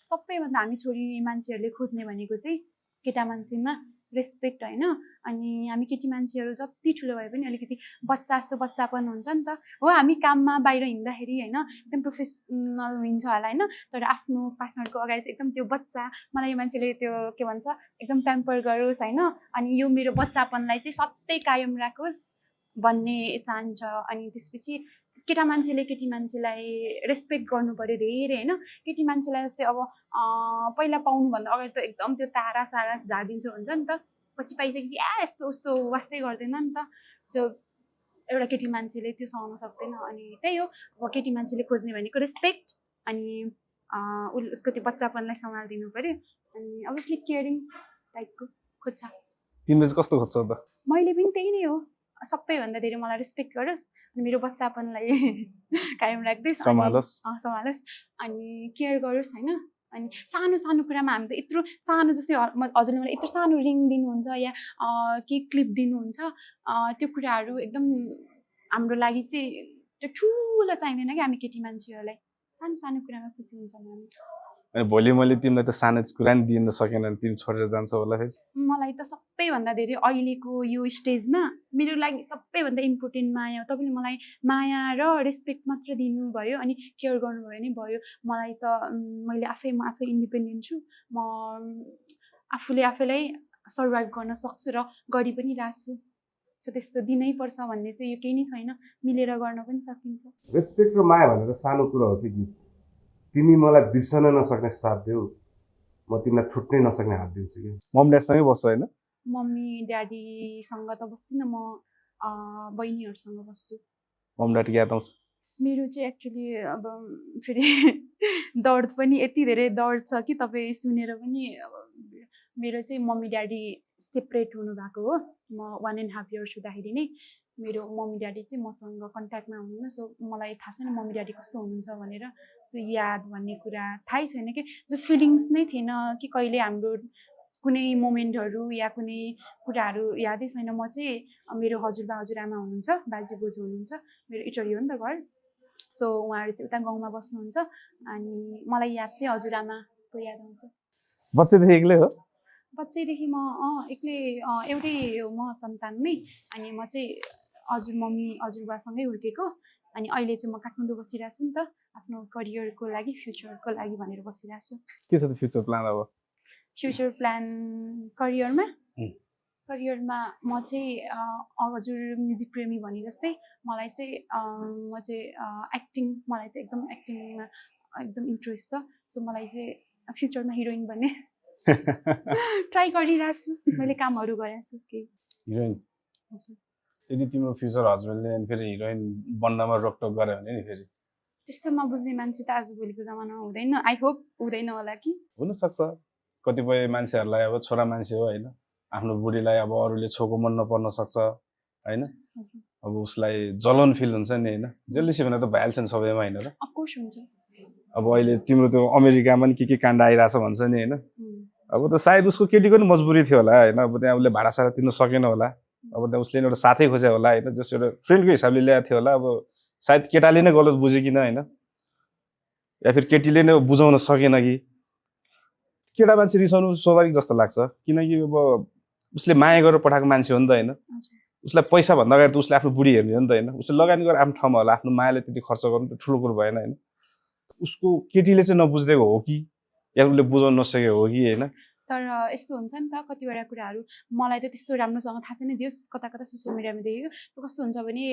सबैभन्दा हामी छोरी मान्छेहरूले खोज्ने भनेको चाहिँ केटा मान्छेमा रेस्पेक्ट होइन। अनि हामी केटी मान्छेहरू जति ठुलो भए पनि अलिकति बच्चा जस्तो बच्चापन हुन्छ नि त। हो हामी काममा बाहिर हिँड्दाखेरि होइन एकदम प्रोफेसनल हुन्छ होला होइन, तर आफ्नो पार्टनरको अगाडि चाहिँ एकदम त्यो बच्चा, मलाई यो मान्छेले त्यो के भन्छ एकदम प्याम्पर गरोस् होइन, अनि यो मेरो बच्चापनलाई चाहिँ सधैँ कायम राखोस् भन्ने चाहन्छ। अनि त्यसपछि केटा मान्छेले केटी मान्छेलाई रेस्पेक्ट गर्नु पऱ्यो धेरै होइन। केटी मान्छेलाई जस्तै अब पहिला पाउनुभन्दा अगाडि त एकदम त्यो तारा सारा झारिदिन्छ हुन्छ नि त, पछि पाइसकेपछि यस्तो उस्तो वास्तै गर्दैन नि त। सो एउटा केटी मान्छेले त्यो सहन सक्दैन। अनि त्यही हो, अब केटी मान्छेले खोज्ने भनेको रेस्पेक्ट, अनि उसको त्यो बच्चापनलाई सम्हालिदिनु पऱ्यो, अनि अभियसली केयरिङ टाइपको खोज्छ। तिमीले चाहिँ कस्तो खोज्छौ त? मैले पनि त्यही नै हो, सबैभन्दा धेरै मलाई रेस्पेक्ट गरोस् अनि मेरो बच्चापनलाई कायम राख्दैछ, सम्हालोस् अनि केयर गरोस् होइन। अनि सानो सानो कुरामा हामी त यत्रो सानो, जस्तै हजुरले मलाई यत्रो सानो रिङ दिनुहुन्छ या केक क्लिप दिनुहुन्छ, त्यो कुराहरू एकदम हाम्रो लागि चाहिँ त्यो ठुलो चाहिँदैन कि। हामी केटी मान्छेहरूलाई सानो सानो कुरामा खुसी हुन्छौँ हामी। अनि भोलि मैले तिमीलाई त सानो कुरा नि दिन सकेन भने तिमी छोडेर जान्छौ होला फेरि? मलाई त सबैभन्दा धेरै अहिलेको यो स्टेजमा मेरो लागि सबैभन्दा इम्पोर्टेन्ट माया हो। तपाईँले मलाई माया र रेस्पेक्ट मात्र दिनुभयो अनि केयर गर्नुभयो भने भयो। मलाई त म आफै इन्डिपेन्डेन्ट छु, म आफूले आफैलाई सर्भाइभ गर्न सक्छु र गरि पनि रहेछु। सो त्यस्तो दिनै पर्छ भन्ने चाहिँ यो केही नै छैन, मिलेर गर्न पनि सकिन्छ। रेस्पेक्ट र माया भनेर सानो कुरा हो कि तिमी मलाई बिर्सन नसक्ने साथ देऊ, म तिमीलाई छुट्नै नसक्ने हात दिन्छु कि। मम ड्याडसँगै बस्छ होइन? मम्मी ड्याडीसँग त बस्दिनँ म, बहिनीहरूसँग बस्छु। मम ड्याड याद आउँछ? मेरो चाहिँ एक्चुली अब फेरि दर्द पनि यति धेरै दर्द छ कि तपाईँ सुनेर पनि मेरो चाहिँ मम्मी ड्याडी सेपरेट हुनुभएको हो। म 1.5 इयर्स हुँदाखेरि नै मेरो मम्मी ड्याडी चाहिँ मसँग कन्ट्याक्टमा हुनुहुन्न। सो मलाई थाहा छैन मम्मी ड्याडी कस्तो हुनुहुन्छ भनेर। सो याद भन्ने कुरा थाहै छैन कि, जो फिलिङ्स नै थिएन कि कहिले हाम्रो कुनै मोमेन्टहरू या कुनै कुराहरू यादै छैन। म चाहिँ मेरो हजुरबा हजुरआमा हुनुहुन्छ, बाजे बोजू हुनुहुन्छ, मेरो इटरी हो नि त घर। सो उहाँहरू चाहिँ उता गाउँमा बस्नुहुन्छ अनि मलाई याद चाहिँ हजुरआमाको याद आउँछ। बच्चैदेखि एक्लै हो? बच्चैदेखि म एक्लै, एउटै हो म सन्तान नै। अनि म चाहिँ मम्मी हजुरबासँगै हुर्केको। अनि अहिले चाहिँ म काठमाडौँ बसिरहेको छु नि त, आफ्नो करियरको लागि, फ्युचरको लागि भनेर बसिरहेको छु। के छ त फ्युचर प्लान अब? फ्युचर प्लान करियरमा म चाहिँ हजुर म्युजिक प्रेमी भने जस्तै मलाई चाहिँ म चाहिँ मलाई चाहिँ एकदम एक्टिङमा एकदम इन्ट्रेस्ट छ। सो मलाई चाहिँ फ्युचरमा हिरोइन बन्ने ट्राई गरिरहेको छु, मैले कामहरू गरेको छु केही। हिरोइन? हजुर। यदि तिम्रो फ्युचर हस्बेन्डले फेरि हिरोइन बन्नमा रोकटोक गर्यो भने नि फेरि? त्यस्तो नबुझ्ने मान्छे त आजभोलिको जमानामा हुँदैन। आई होप हुँदैन होला कि। हुनसक्छ, कतिपय मान्छेहरूलाई अब छोरा मान्छे हो होइन, आफ्नो बुढीलाई अब अरूले छोएको मन नपर्न सक्छ होइन, अब उसलाई जलन फिल हुन्छ नि होइन, जेलसी भनेर त भइहाल्छ नि सबैमा होइन र? अफकोर्स हुन्छ। अब अहिले तिम्रो त्यो अमेरिकामा नि के काण्ड आइरहेछ भन्छ नि होइन, अब त सायद उसको केटीको नि मजबुरी थियो होला होइन, अब त्यहाँ उसले भाडा साडा तिर्नु सकेन होला, अब त्यहाँ उसले एउटा साथै खोज्यो होला होइन, जस एउटा फ्रेन्डको हिसाबले ल्याएको थियो होला। अब सायद केटाले नै गलत बुझ्यो किन होइन, या फेरि केटीले नै बुझाउन सकेन कि, केटा मान्छे रिसाउनु स्वाभाविक जस्तो लाग्छ। किनकि अब उसले माया गरेर पठाएको मान्छे हो नि त होइन, उसलाई पैसा भन्दा अगाडि त उसले आफ्नो बुढी हेर्ने हो नि त होइन, उसले लगानी गरेर आफ्नो ठाउँमा होला, आफ्नो मायाले त्यति खर्च गर्नु त ठुलो कुरो भएन होइन। उसको केटीले चाहिँ नबुझ्देको हो कि या उसले बुझाउन नसकेको हो कि होइन। तर यस्तो हुन्छ नि त कतिवटा कुराहरू, मलाई त त्यस्तो राम्रोसँग थाहा छैन, जे कता कता सोसियल मिडियामा देखेको कस्तो हुन्छ भने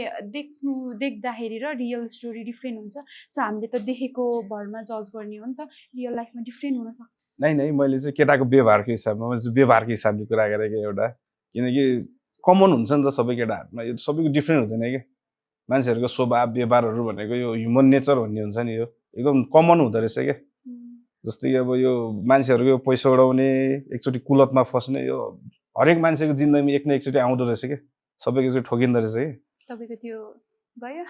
देख्दाखेरि र रियल स्टोरी डिफ्रेन्ट हुन्छ। सो हामीले त देखेको भरमा जज गर्ने हो नि त, रियल लाइफमा डिफ्रेन्ट हुनसक्छ। नै मैले चाहिँ केटाको व्यवहारको हिसाबमा, मैले चाहिँ व्यवहारको हिसाबले कुरा गरेको एउटा, किनकि कमन हुन्छ नि त सबै केटाहरूमा, यो सबैको डिफ्रेन्ट हुँदैन क्या। मान्छेहरूको स्वभाव व्यवहारहरू भनेको यो ह्युमन नेचर भन्ने हुन्छ नि, यो एकदम कमन हुँदो रहेछ क्या। जस्तै अब यो मान्छेहरूको यो पैसा उडाउने, एकचोटि कुलतमा फस्ने, यो हरेक मान्छेको जिन्दगीमा एक न एकचोटि आउँदो रहेछ क्या, सबैको एकचोटि ठोकिँदो रहेछ क्या। तपाईँको त्यो गयो?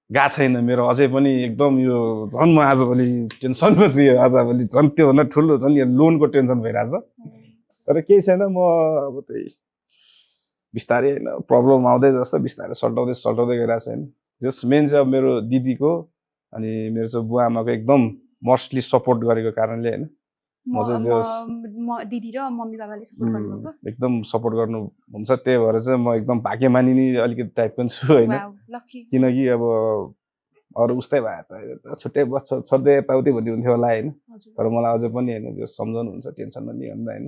गएको छैन मेरो अझै पनि, एकदम यो झन् म आजभोलि टेन्सनमा छु, यो आजभोलि झन् त्योभन्दा ठुलो झन् यो लोनको टेन्सन भइरहेछ। तर केही छैन, म अब त्यही बिस्तारै होइन प्रब्लम आउँदै जस्तो बिस्तारै सल्टाउँदै गइरहेको छ होइन। जस मेन चाहिँ अब मेरो दिदीको अनि मेरो चाहिँ बुवा आमाको एकदम मोस्टली सपोर्ट गरेको कारणले होइन, म चाहिँ दिदी र मम्मी बाबाले सपोर्ट गर्नुभएको, एकदम सपोर्ट गर्नुहुन्छ। त्यही भएर चाहिँ म एकदम भाग्यमानी नि अलिकति टाइपको छु होइन, किनकि अब अरू उस्तै भए त छुट्टै बस्छ छोड्दै यताउति भन्ने हुन्थ्यो होला होइन। तर मलाई अझै पनि होइन त्यो सम्झाउनुहुन्छ, टेन्सन नलिनु होइन।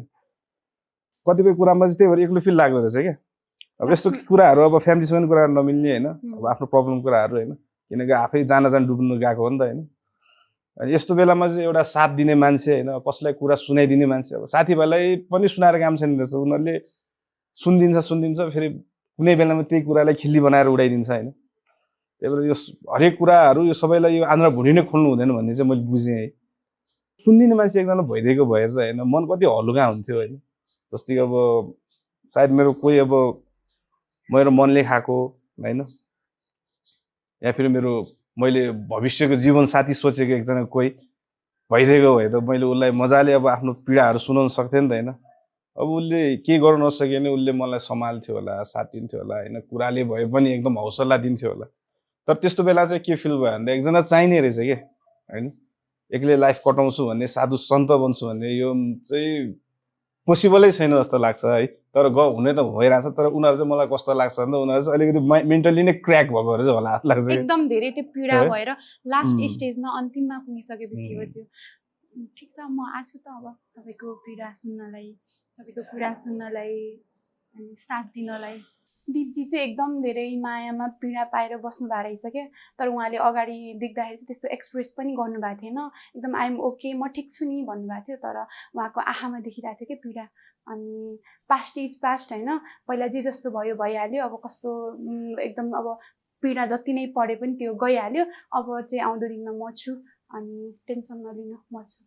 कतिपय कुरामा चाहिँ त्यही भएर एक्लो फिल लाग्दो रहेछ क्या। अब यस्तो कुराहरू अब फ्यामिलीसँग कुरा नमिल्ने होइन, अब आफ्नो प्रब्लम कुराहरू होइन, किनकि आफै जान डुब्नु गएको हो नि त होइन। अनि यस्तो बेलामा चाहिँ एउटा साथ दिने मान्छे होइन, कसलाई कुरा सुनाइदिने मान्छे, अब साथीभाइलाई पनि सुनाएर काम छैन रहेछ, उनीहरूले सुनिदिन्छ फेरि कुनै बेलामा त्यही कुरालाई खिल्ली बनाएर उडाइदिन्छ होइन। त्यही भएर यो हरेक कुराहरू यो सबैलाई यो आन्द्रा भुँडी नै खोल्नु हुँदैन भन्ने चाहिँ मैले बुझेँ है। सुनिदिने मान्छे एकजना भइदिएको भएर चाहिँ होइन मन कति हलुका हुन्थ्यो होइन। जस्तै अब सायद मेरो कोही अब मेरो मनले खाएको होइन, या फेरि मैले भविष्यको जीवन साथी सोचेको एकजना कोही भइदिएको भए त मैले उसलाई मजाले अब आफ्नो पीडाहरू सुनाउन सक्थेँ नि त होइन। अब उसले के गर्न नसके भने उसले मलाई सम्हाल्थ्यो होला, साथ दिन्थ्यो होला होइन, कुराले भए पनि एकदम हौसला दिन्थ्यो होला। तर त्यस्तो बेला चाहिँ के फिल भयो भन्दा एकजना चाहिने रहेछ क्या होइन। एक्लै लाइफ कटाउँछु भन्ने, साधु सन्त बन्छु भन्ने यो चाहिँ पोसिबलै छैन जस्तो लाग्छ है। तर हुने त भइरहेछ, तर उनीहरू चाहिँ मलाई कस्तो लाग्छ भन्दा उनीहरू चाहिँ अलिकति मेन्टली नै क्र्याक भएकोहरू चाहिँ होला लाग्छ, एकदम धेरै त्यो पीडा भएर लास्ट स्टेजमा अन्तिममा पुगिसकेपछि हो त्यो। ठिक छ, म आछु त अब तपाईँको पीडा सुन्नलाई, तपाईँको कुरा सुन्नलाई अनि साथ दिनलाई। दिदजी चाहिँ एकदम धेरै मायामा पीडा पाएर बस्नु भएको रहेछ क्या। तर उहाँले अगाडि देख्दाखेरि चाहिँ त्यस्तो एक्सप्रेस पनि गर्नुभएको थिएन। एकदम आइएम ओके, म ठिक छु नि भन्नुभएको थियो। तर उहाँको आँखामा देखिरहेको थियो क्या पीडा। अनि पास्ट इज पास्ट होइन, पहिला जे जस्तो भयो भइहाल्यो। अब कस्तो एकदम अब पीडा जति नै पढे पनि त्यो गइहाल्यो। अब चाहिँ आउँदो दिनमा म छु, अनि टेन्सन नलिनु, म छु।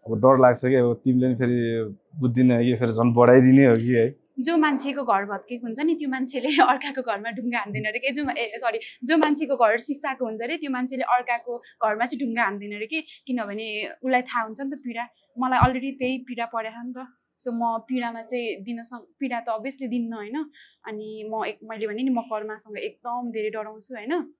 अब डर लाग्छ कि अब तिमीले नि फेरि बुझ्दिनँ कि फेरि झन् बढाइदिने हो कि है। जो मान्छेको घर भत्केको हुन्छ नि त्यो मान्छेले अर्काको घरमा ढुङ्गा हान्दैन अरे कि। सरी, जो मान्छेको घर सिसाको हुन्छ अरे त्यो मान्छेले अर्काको घरमा चाहिँ ढुङ्गा हान्दैन अरे कि। किनभने उसलाई थाहा हुन्छ नि त पीडा। मलाई अलरेडी त्यही पीडा परेको छ नि त। सो म पीडामा चाहिँ पीडा त अभियसली दिन्न होइन। अनि मैले भने नि म कर्मासँग एकदम धेरै डराउँछु होइन।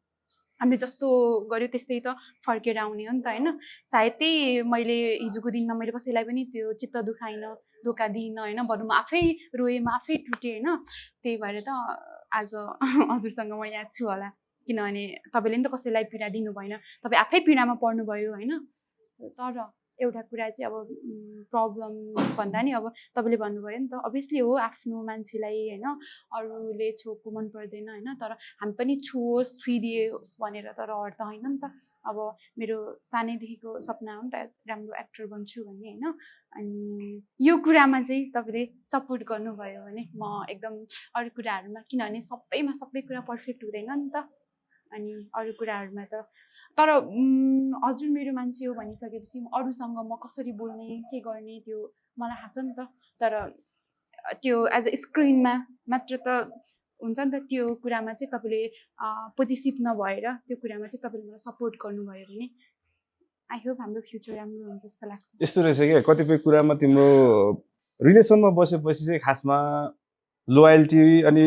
हामीले जस्तो गर्यो त्यस्तै त फर्केर आउने हो नि त होइन। सायद त्यही मैले हिजोको दिनमा मैले कसैलाई पनि त्यो चित्त दुखाइनँ, धोका दिइनँ होइन। भनौँ म आफै रोएँ, म आफै टुटेँ होइन। त्यही भएर त आज हजुरसँग म यहाँ छु होला। किनभने तपाईँले नि त कसैलाई पीडा दिनु भएन, तपाईँ आफै पीडामा पर्नुभयो होइन। तर एउटा कुरा चाहिँ अब प्रब्लम भन्दा नि अब तपाईँले भन्नुभयो नि त, अभियसली हो आफ्नो मान्छेलाई होइन अरूले छोएको मन पर्दैन होइन। तर हामी पनि छोओस्, छुइदियोस् भनेर त रहर त होइन नि त। अब मेरो सानैदेखिको सपना हो नि त राम्रो एक्टर बन्छु भन्ने होइन। अनि यो कुरामा चाहिँ तपाईँले सपोर्ट गर्नुभयो भने म एकदम अरू कुराहरूमा, किनभने सबैमा सबै कुरा पर्फेक्ट हुँदैन नि त। अनि अरू कुराहरूमा त तर हजुर मेरो मान्छे हो भनिसकेपछि अरूसँग म कसरी बोल्ने के गर्ने त्यो मलाई थाहा छ नि त। तर त्यो एज अ स्क्रिनमा मात्र त हुन्छ नि त। त्यो कुरामा चाहिँ तपाईँले पोजिटिभ नभएर त्यो कुरामा चाहिँ तपाईँले मलाई सपोर्ट गर्नुभयो भने आई होप हाम्रो फ्युचर राम्रो हुन्छ जस्तो लाग्छ। यस्तो रहेछ क्या, कतिपय कुरामा तिम्रो रिलेसनमा बसेपछि चाहिँ खासमा लोयल्टी अनि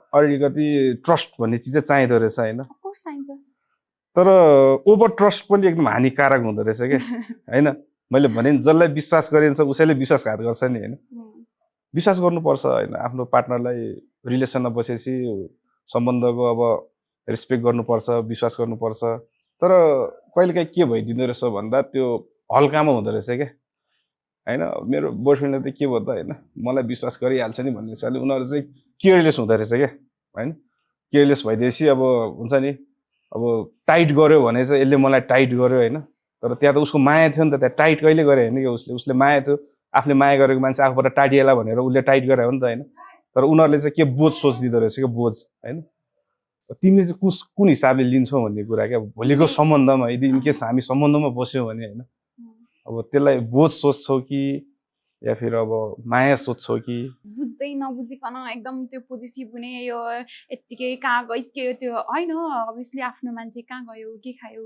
अलिकति ट्रस्ट भन्ने चिज चाहिँ चाहिँदो रहेछ होइन। अफकोर्स चाहिन्छ। तर ओभर ट्रस्ट पनि एकदम हानिकारक हुँदो रहेछ क्या होइन। मैले भने नि जसलाई विश्वास गरिन्छ उसैले विश्वासघात गर्छ नि होइन। विश्वास गर्नुपर्छ होइन। आफ्नो पार्टनरलाई रिलेसनमा बसेपछि सम्बन्धको अब रेस्पेक्ट गर्नुपर्छ, विश्वास गर्नुपर्छ। तर कहिलेकाहीँ के भइदिँदो रहेछ भन्दा त्यो हल्कामा हुँदो रहेछ क्या होइन। मेरो बोयफ्रेन्डले त के भयो त होइन, मलाई विश्वास गरिहाल्छ नि भन्ने हिसाबले उनीहरू चाहिँ केयरलेस हुँदो रहेछ क्या होइन। केयरलेस भइदिएपछि अब हुन्छ नि, अब टाइट गर्यो भने चाहिँ यसले मलाई टाइट गर्यो होइन। तर त्यहाँ त उसको माया थियो नि त, त्यहाँ टाइट कहिले गरे होइन कि उसले माया थियो। आफूले माया गरेको मान्छे आफूबाट टाइटिएला भनेर उसले टाइट गरे हो नि त होइन। तर उनीहरूले चाहिँ के बोझ सोचिदिँदो रहेछ क्या, बोझ होइन। तिमीले चाहिँ कुन हिसाबले लिन्छौ भन्ने कुरा क्या। भोलिको सम्बन्धमा यदि इनकेस हामी सम्बन्धमा बस्यौँ भने होइन, अब त्यसलाई बोझ सोच्छौ कि या फिर अब माया सोच्छौ कि? बुझ्दै नबुझिकन एकदम त्यो पोजिटिभ हुने, यो यत्तिकै कहाँ गइस्क्यो त्यो होइन। अभियसली आफ्नो मान्छे कहाँ गयो, के खायो,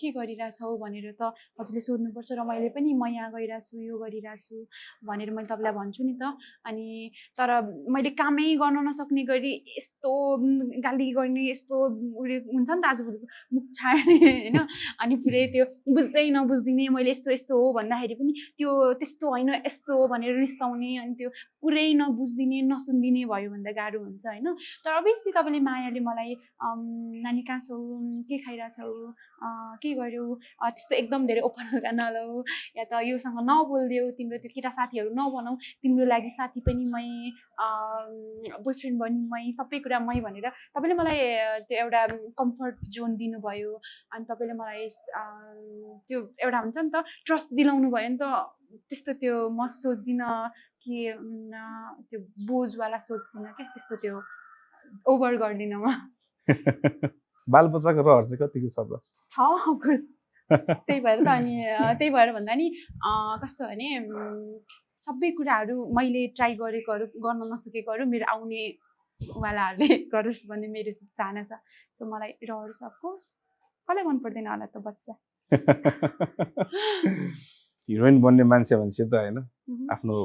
के गरिरहेछौ भनेर त हजुरले सोध्नुपर्छ। र मैले पनि म यहाँ गइरहेको छु, यो गरिरहेको छु भनेर मैले तपाईँलाई भन्छु नि त। अनि तर मैले कामै गर्न नसक्ने गरी यस्तो गाली गर्ने यस्तो उयो हुन्छ नि त आजभोलिको मुख छाड्ने होइन। अनि पुरै त्यो बुझ्दै नबुझ्दिने, मैले यस्तो यस्तो हो भन्दाखेरि पनि त्यो त्यस्तो होइन यस्तो हो भनेर रिसाउने। अनि त्यो पुरै नबुझ्दिने नसुनिदिने भयो भन्दा गाह्रो हुन्छ होइन। तर अभियसली तपाईँले मायाले मलाई नानी कहाँ छौ, के खाइरहेछौ, के गर्यौ, त्यस्तो एकदम धेरै ओपन हुँदा नलौ, या त योसँग नबोलिदेऊ, तिम्रो त्यो केटा साथीहरू नबनाऊ, तिम्रो लागि साथी पनि मै, बोयफ्रेन्ड पनि मै, सबै कुरा मै भनेर तपाईँले मलाई त्यो एउटा कम्फर्ट जोन दिनुभयो। अनि तपाईँले मलाई त्यो एउटा हुन्छ नि त ट्रस्ट दिलाउनु भयो नि त। त्यस्तो त्यो म सोच्दिनँ कि त्यो बोझवाला सोच्दिनँ क्या, त्यस्तो त्यो ओभर गर्दिनँ म। बालबच्चाको रहर चाहिँ कतिको छ त? अफकोर्स। त्यही भएर त। अनि त्यही भएर भन्दा नि कस्तो भने सबै कुराहरू मैले ट्राई गरेकोहरू, गर्न नसकेकोहरू मेरो आउने वालाहरूले गरोस् भन्ने मेरो चाहना छ। सो मलाई रहर छ अफकोर्स। कसलाई मन पर्दैन होला त बच्चा। हिरोइन बन्ने मान्छे भनेपछि त होइन आफ्नो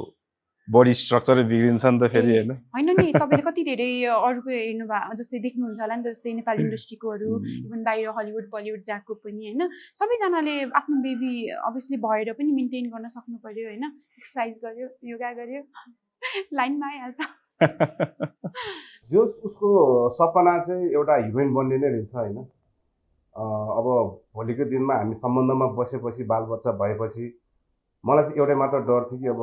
बडी स्ट्रक्चरै बिग्रिन्छ नि त फेरि होइन। होइन नि, तपाईँले कति धेरै अरूको हेर्नु भयो जस्तै देख्नुहुन्छ होला नि त। जस्तै नेपाली इन्डस्ट्रीकोहरू, इभन बाहिर हलिउड बलिउड जाएको पनि होइन। सबैजनाले आफ्नो बेबी अभियसली भएर पनि मेन्टेन गर्न सक्नु पर्यो होइन। एक्सर्साइज गर्यो, योगा गर्यो, लाइनमा आइहाल्छ। जो उसको सपना चाहिँ एउटा हिरोइन बन्ने नै रहेछ होइन। अब भोलिको दिनमा हामी सम्बन्धमा बसेपछि, बालबच्चा भएपछि मलाई चाहिँ एउटै मात्र डर थियो कि अब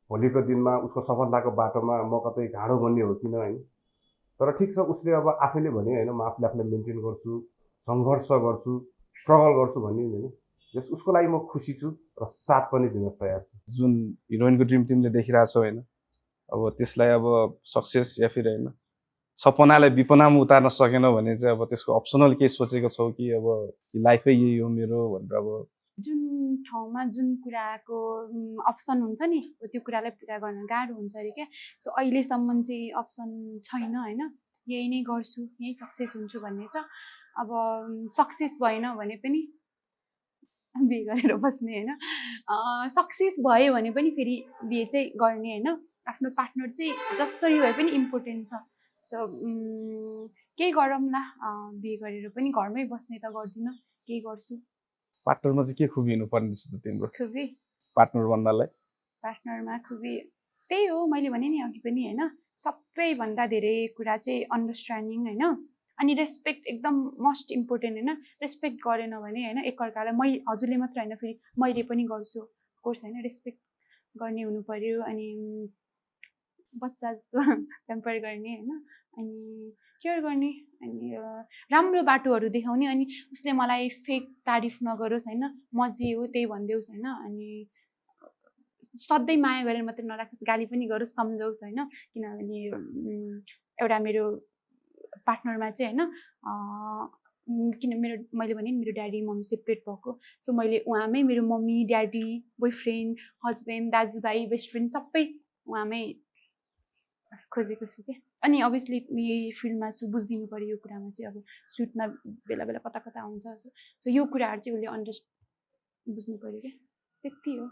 भोलिको दिनमा उसको सफलताको बाटोमा म कतै घाँडो बन्ने हो किन होइन। तर ठिक छ उसले अब आफैले भने होइन म आफूले आफूलाई मेन्टेन गर्छु सङ्घर्ष गर्छु स्ट्रगल गर्छु भन्ने होइन जस उसको लागि म खुसी छु र साथ पनि दिन तयार छु जुन हिरोइनको ड्रिम तिमीले देखिरहेछौ होइन अब त्यसलाई अब सक्सेस या फिर होइन सपनालाई विपनामा उतार्न सकेनौ भने चाहिँ अब त्यसको अप्सनल केही सोचेको छौ कि अब लाइफै यही हो मेरो भनेर अब जुन ठाउँमा जुन कुराको अप्सन हुन्छ नि त्यो कुरालाई पुरा गर्न गाह्रो हुन्छ अरे क्या। सो अहिलेसम्म चाहिँ अप्सन छैन होइन, यही नै गर्छु यही सक्सेस हुन्छु भन्ने छ। अब सक्सेस भएन भने पनि बिहे गरेर बस्ने होइन, सक्सेस भयो भने पनि फेरि बिहे चाहिँ गर्ने होइन। आफ्नो पार्टनर चाहिँ जसरी भए पनि इम्पोर्टेन्ट छ। सो केही गरौँला, बिहे गरेर पनि घरमै बस्ने त गर्दिनँ, केही गर्छु। पार्टनरमा चाहिँ के खुबी हुनुपर्ने रहेछ त तिम्रो खुबी पार्टनर बन्नलाई? पार्टनरमा खुबी त्यही हो, मैले भने नि अघि पनि होइन, सबैभन्दा धेरै कुरा चाहिँ अन्डरस्ट्यान्डिङ होइन, अनि रेस्पेक्ट एकदम मोस्ट इम्पोर्टेन्ट होइन। रेस्पेक्ट गरेन भने होइन एकअर्कालाई हजुरले मात्र होइन फेरि मैले पनि गर्छु कोर्स होइन, रेस्पेक्ट गर्ने हुनु पर्यो। अनि बच्चा जस्तो पेम्पर गर्ने होइन, अनि केयर गर्ने, अनि राम्रो बाटोहरू देखाउने। अनि उसले मलाई फेक तारिफ नगरोस् होइन, म जे हो त्यही भनिदेऊ होइन। अनि सधैँ माया गरेर मात्रै नराखोस्, गाली पनि गरोस्, सम्झाओस् होइन। किनभने एउटा मेरो पार्टनरमा चाहिँ होइन किन मैले भने मेरो ड्याडी मम्मी सेपरेट भएको, सो मैले उहाँमै मेरो मम्मी ड्याडी बोयफ्रेन्ड हस्बेन्ड दाजुभाइ बेस्ट फ्रेन्ड सबै उहाँमै खोजेको छु क्या। अनि अभियसली यही फिल्डमा छु, बुझिदिनु पऱ्यो यो कुरामा चाहिँ। अब सुटमा बेला बेला कता कता हुन्छ, सो यो कुराहरू चाहिँ उसले बुझ्नु पऱ्यो क्या, त्यति हो।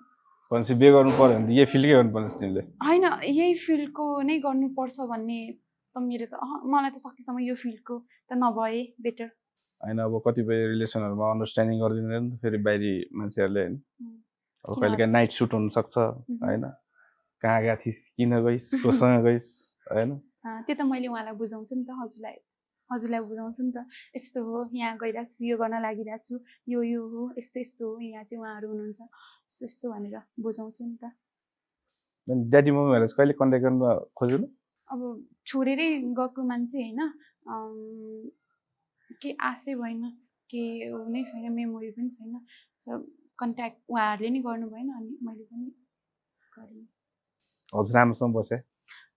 भनेपछि बिहे गर्नु पर्यो भने यही फिल्डकै गर्नुपर्ने तिमीले? होइन, यही फिल्डको नै गर्नुपर्छ भन्ने त मेरो त मलाई त सकेसम्म यो फिल्डको त नभए बेटर होइन। अब कतिपय रिलेसनहरूमा अन्डरस्ट्यान्डिङ गरिदिँदैन फेरि बाहिरी मान्छेहरूले होइन। अब कहिलेकाहीँ नाइट सुट हुनसक्छ होइन, कहाँ गएको थिइस्, किन गइस्, कोसँग गइस् होइन। त्यो त मैले उहाँलाई बुझाउँछु नि त, हजुरलाई बुझाउँछु नि त। यस्तो हो, यहाँ गइरहेको छु, यो गर्न लागिरहेको छु, यो हो, यस्तो यस्तो हो, यहाँ चाहिँ उहाँहरू हुनुहुन्छ, यस्तो यस्तो भनेर बुझाउँछु नि त। ड्याडी मम्मीहरूलाई चाहिँ कहिले कन्ट्याक्ट गर्न खोजेन? अब छोडेरै गएको मान्छे होइन, केही आशै भएन, केही हुनै छैन, मेमोरी पनि छैन। सो कन्ट्याक्ट उहाँहरूले नि गर्नु भएन, अनि मैले पनि गरेँ। हजुरआमासँग बसे?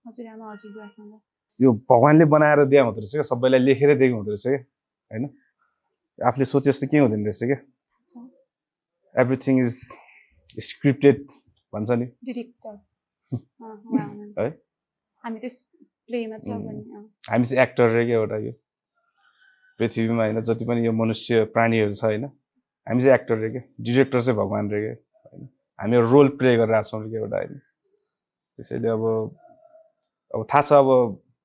हजुरआमा हजुरबुवासँग। यो भगवान्ले बनाएर दिया हुँदो रहेछ क्या, सबैलाई लेखेर दिएको हुँदो रहेछ क्या होइन। आफूले सोचे जस्तो के हुँदैन रहेछ क्या, एभ्रिथिङ इज स्क्रिप्टेड भन्छ नि डिरेक्टर है। हामी त प्ले मात्र भन्ने। हामी चाहिँ एक्टर रे क्या एउटा, यो पृथ्वीमा होइन जति पनि यो मनुष्य प्राणीहरू छ होइन, हामी चाहिँ एक्टर रे क्या, डिरेक्टर चाहिँ भगवान् रे क्या होइन। हामी रोल प्ले गरिरहेको छौँ क्या एउटा होइन। त्यसैले अब थाहा छ अब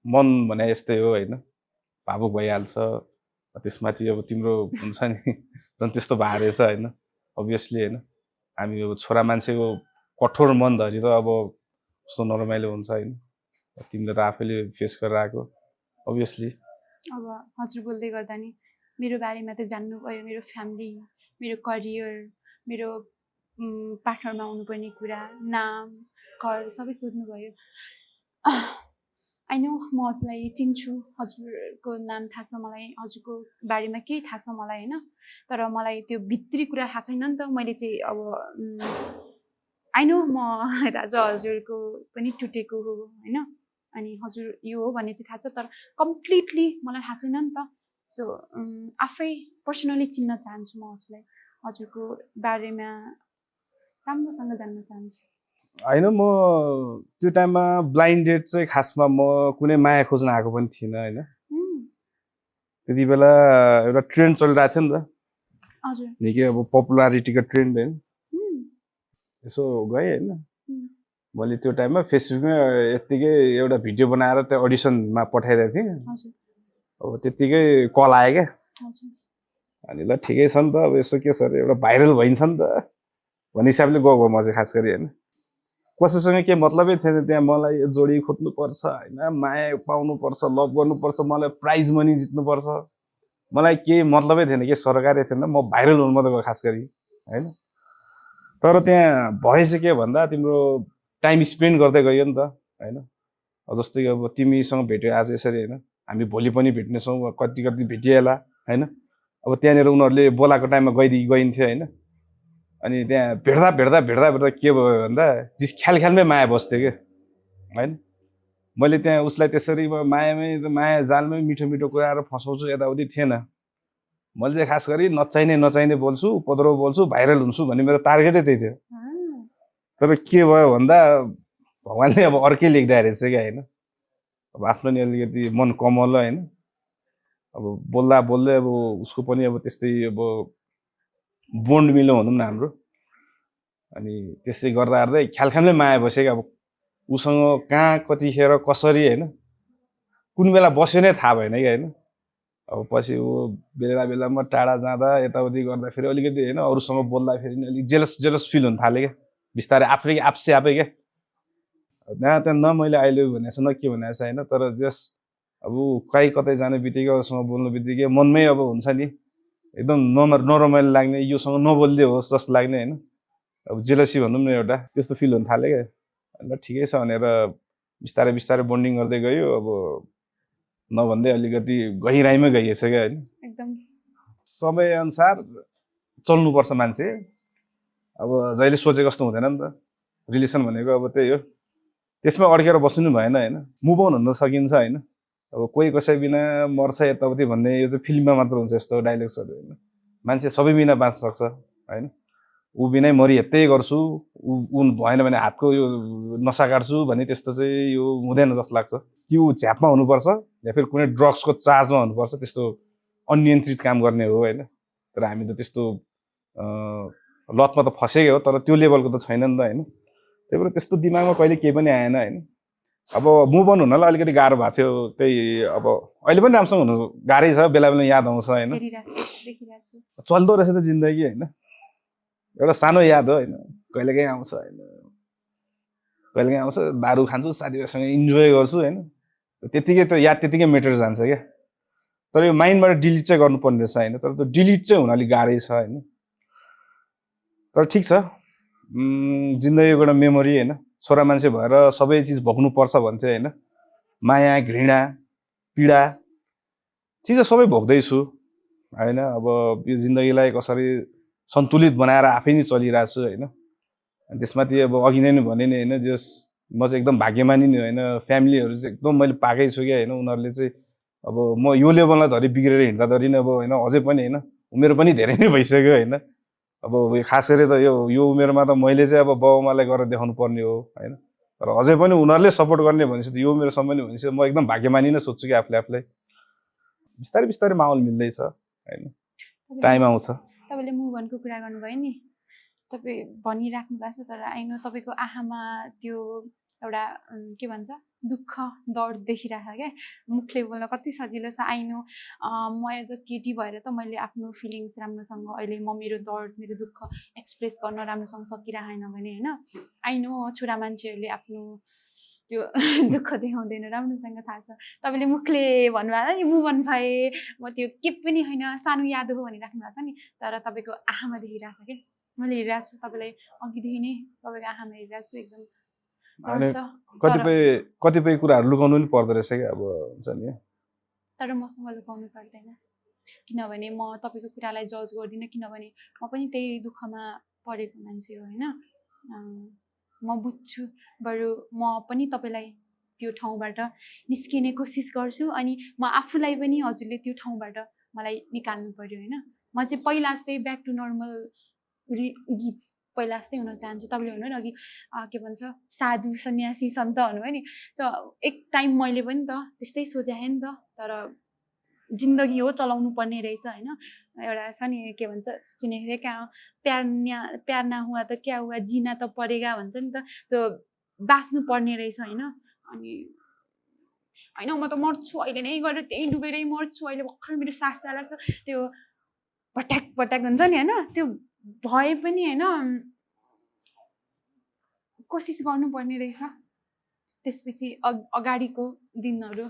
मन भने यस्तै हो होइन, भावुक भइहाल्छ। त्यसमाथि अब तिम्रो हुन्छ नि झन् त्यस्तो भए रहेछ होइन, अभियसली होइन। हामी अब छोरा मान्छेको कठोर मन धरि त अब कस्तो नरमाइलो हुन्छ होइन, तिमीले त आफैले फेस गरेर आएको अभियसली। अब हजुर बोल्दै गर्दा नि मेरो बारेमा त जान्नुभयो, मेरो फ्यामिली, मेरो करियर, मेरो पार्टनरमा हुनुपर्ने कुरा, नाम, घर सबै सोध्नुभयो। आई नो म हजुरलाई चिन्छु, हजुरको नाम थाहा छ मलाई, हजुरको बारेमा केही थाहा छ मलाई होइन। तर मलाई त्यो भित्री कुरा थाहा छैन नि त। मैले चाहिँ अब आई नो म दाजु हजुरको पनि टुटेको हो होइन, अनि हजुर यो हो भन्ने चाहिँ थाहा छ, तर कम्प्लिटली मलाई थाहा छैन नि त। सो आफै पर्सनली चिन्न चाहन्छु म हजुरलाई, हजुरको बारेमा राम्रोसँग जान्न चाहन्छु। होइन, म त्यो टाइममा ब्लाइन्डेड चाहिँ खासमा म कुनै माया खोज्न आएको पनि थिइनँ होइन। त्यति बेला एउटा ट्रेन्ड चलिरहेको थियो नि त, हजुर निकै अब पपुलारिटीको ट्रेन्ड होइन। यसो गएँ होइन, मैले त्यो टाइममा फेसबुकमा यत्तिकै एउटा भिडियो बनाएर त्यो अडिसनमा पठाइदिएको थिएँ। अब त्यत्तिकै कल आयो क्या, अनि ल ठिकै छ नि त, अब यसो के छ अरे एउटा भाइरल भइन्छ नि त भन्ने हिसाबले गएको म चाहिँ खास गरी होइन। कसैसँग केही मतलबै थिएन त्यहाँ, मलाई जोडी खोज्नुपर्छ होइन, माया पाउनुपर्छ, लभ गर्नुपर्छ, मलाई प्राइज मनी जित्नुपर्छ, मलाई केही मतलबै थिएन, केही सरकारी थिएन, म भाइरल हुनु मात्रै गयो खास गरी होइन। तर त्यहाँ भए चाहिँ के भन्दा तिम्रो टाइम स्पेन्ड गर्दै गयो नि त होइन। जस्तै अब तिमीसँग भेट्यो आज यसरी होइन, हामी भोलि पनि भेट्नेछौँ, कति कति भेटिएला होइन। अब त्यहाँनिर उनीहरूले बोलाएको टाइममा गइन्थ्यो होइन। अनि त्यहाँ भेट्दा भेट्दा भेट्दा भेट्दा के भयो भन्दा जिस ख्यालमै माया बस्थ्यो क्या होइन। मैले त्यहाँ उसलाई त्यसरी माया जालमै मिठो मिठो कुराहरू फसाउँछु यताउति थिएन। मैले चाहिँ खास गरी नचाहिने बोल्छु, उपद्रो बोल्छु, भाइरल हुन्छु भन्ने मेरो टार्गेटै त्यही थियो। तर के भयो भन्दा भगवान्ले अब अर्कै लेख्दा रहेछ क्या होइन। अब आफ्नो नि अलिकति मन कमल होइन। अब बोल्दा बोल्दै अब उसको पनि अब त्यस्तै अब बोन्ड मिलो भनौँ न हाम्रो। अनि त्यसै गर्दा गर्दै ख्यालमै माया बस्यो क्या। अब उसँग कहाँ कतिखेर कसरी होइन कुन बेला बस्यो नै थाहा भएन कि होइन। अब पछि ऊ बेला बेलामा टाढा जाँदा यताउति गर्दाखेरि अलिकति होइन अरूसँग बोल्दाखेरि अलिक जेलस फिल हुन थाल्यो क्या बिस्तारै आफै क्या। त्यहाँ न मैले अहिले भनेको छु न के भनेको छ होइन। तर जस अब कहीँ कतै जाने बित्तिकै अरूसँग बोल्नु बित्तिकै मनमै अब हुन्छ नि एकदम नरमाइलो लाग्ने, योसँग नबोल्दै होस् जस्तो लाग्ने होइन। अब जेलसी भनौँ न एउटा त्यस्तो फिल हुन थाल्यो क्या। अन्त ठिकै छ भनेर बिस्तारै बिस्तारै बन्डिङ गर्दै गयो। अब नभन्दै अलिकति गहिराइमै गइएछ क्या होइन। एकदम समयअनुसार चल्नुपर्छ मान्छे। अब जहिले सोचे जस्तो हुँदैन नि त। रिलेसन भनेको अब त्यही हो, त्यसमा अड्केर बस्नु नि भएन होइन। मुभ अन हुन सकिन्छ होइन। अब कोही कसै बिना मर्छ यताउति भन्ने यो चाहिँ फिल्ममा मात्र हुन्छ यस्तो डाइलग्सहरू होइन। मान्छे सबै बिना बाँच्न सक्छ होइन। ऊ बिनै मरि हेत्तै गर्छु, ऊ भएन भने हातको यो नसा काट्छु भन्ने त्यस्तो चाहिँ यो हुँदैन जस्तो लाग्छ। कि ऊ झ्यापमा हुनुपर्छ या फेरि कुनै ड्रग्सको चार्जमा हुनुपर्छ, त्यस्तो अनियन्त्रित काम गर्ने हो होइन। तर हामी त त्यस्तो लतमा त फसेकै हो, तर त्यो लेभलको त छैन नि त होइन। त्यही भएर त्यस्तो दिमागमा कहिले केही पनि आएन होइन। अब मुभ अन हुनलाई अलिकति गाह्रो भएको थियो। त्यही अब अहिले पनि राम्रोसँग हुनु गाह्रै छ, बेला बेला याद आउँछ होइन। चल्दो रहेछ त जिन्दगी होइन। एउटा सानो याद हो होइन। कहिलेकाहीँ आउँछ होइन, कहिलेकाहीँ आउँछ दारू खान्छु साथीभाइसँग इन्जोय गर्छु होइन। त्यतिकै त याद त्यतिकै मेटेर जान्छ क्या। तर यो माइन्डबाट डिलिट चाहिँ गर्नुपर्ने रहेछ होइन। तर त्यो डिलिट चाहिँ हुन अलिक गाह्रै छ होइन। तर ठिक छ, जिन्दगीको एउटा मेमोरी होइन। छोरा मान्छे भएर सबै चिज भोग्नुपर्छ भन्थ्यो होइन। माया घृणा पीडा ठिक छ सबै भोग्दैछु होइन। अब यो जिन्दगीलाई कसरी सन्तुलित बनाएर आफै नै चलिरहेको छु होइन। त्यसमाथि अब अघि नै भने नि होइन, जस म चाहिँ एकदम भाग्यमानी नि होइन। फ्यामिलीहरू चाहिँ एकदम मैले पाएकै छु क्या होइन। उनीहरूले चाहिँ अब म यो लेभललाई धरि बिग्रेर हिँड्दाखेरि नि अब होइन अझै पनि होइन उमेर पनि धेरै नै भइसक्यो होइन। अब खास गरी त यो उमेरमा त मैले चाहिँ अब बाउआमालाई गरेर देखाउनु पर्ने हो होइन। तर अझै पनि उनीहरूले सपोर्ट गर्ने भनेपछि त यो उमेरसम्म नि भनेपछि म एकदम भाग्यमानी नै सोध्छु कि आफूलाई। बिस्तारै बिस्तारै माहौल मिल्दैछ होइन, टाइम आउँछ। तपाईँले मुभ अनको कुरा गर्नुभयो नि, तपाईँ भनिराख्नु भएको छ। तर आइनो तपाईँको आँखामा त्यो एउटा के भन्छ दुःख दर्द देखिरहेको क्या। मुखले बोल्न कति सजिलो छ। आइनो म एज अ केटी भएर त मैले आफ्नो फिलिङ्स राम्रोसँग अहिले म मेरो दर्द मेरो दुःख एक्सप्रेस गर्न राम्रोसँग सकिरहेन भने होइन। आइनो छोरा मान्छेहरूले आफ्नो त्यो दुःख देखाउँदैन, राम्रोसँग थाहा छ। तपाईँले मुखले भन्नुभएको नि मुभ अन भए म त्यो के पनि होइन सानो याद हो भनिराख्नु भएको छ नि। तर तपाईँको आँखामा देखिरहेको छ क्या। मैले हेरिरहेको छु तपाईँलाई अघिदेखि नै तपाईँको आँखामा हेरिरहेको छु एकदम। कतिपय कुराहरू लुकाउनु पनि पर्दो रहेछ क्या। अब हुन्छ नि, तर मसँग लुकाउनु पर्दैन किनभने म तपाईँको कुरालाई जज गर्दिनँ। किनभने म पनि त्यही दुःखमा परेको मान्छे हो होइन। म बुझ्छु, बरु म पनि तपाईँलाई त्यो ठाउँबाट निस्किने कोसिस गर्छु। अनि म आफूलाई पनि हजुरले त्यो ठाउँबाट मलाई निकाल्नु पर्यो होइन। म चाहिँ पहिला जस्तै ब्याक टु नर्मल गीत पहिला जस्तै हुन चाहन्छु। तपाईँले भन्नु अघि के भन्छ साधु सन्यासी सन्त भन्नुभयो नि। त एक टाइम मैले पनि त त्यस्तै सोचेँ नि त। तर जिन्दगी हो चलाउनु पर्ने रहेछ होइन। एउटा छ नि के भन्छ सुनेको थिएँ क्या, प्यार ना हुआ त क्या हुआ जिना त परेगा भन्छ नि त। सो बाँच्नु पर्ने रहेछ होइन। अनि होइन म त मर्छु अहिले नै गरेर त्यही डुबेरै मर्छु। अहिले भर्खर मेरो सास चालेको छ, त्यो पट्याक पट्याक हुन्छ नि होइन। त्यो भए पनि होइन कोसिस गर्नुपर्ने रहेछ। त्यसपछि अगाडिको दिनहरू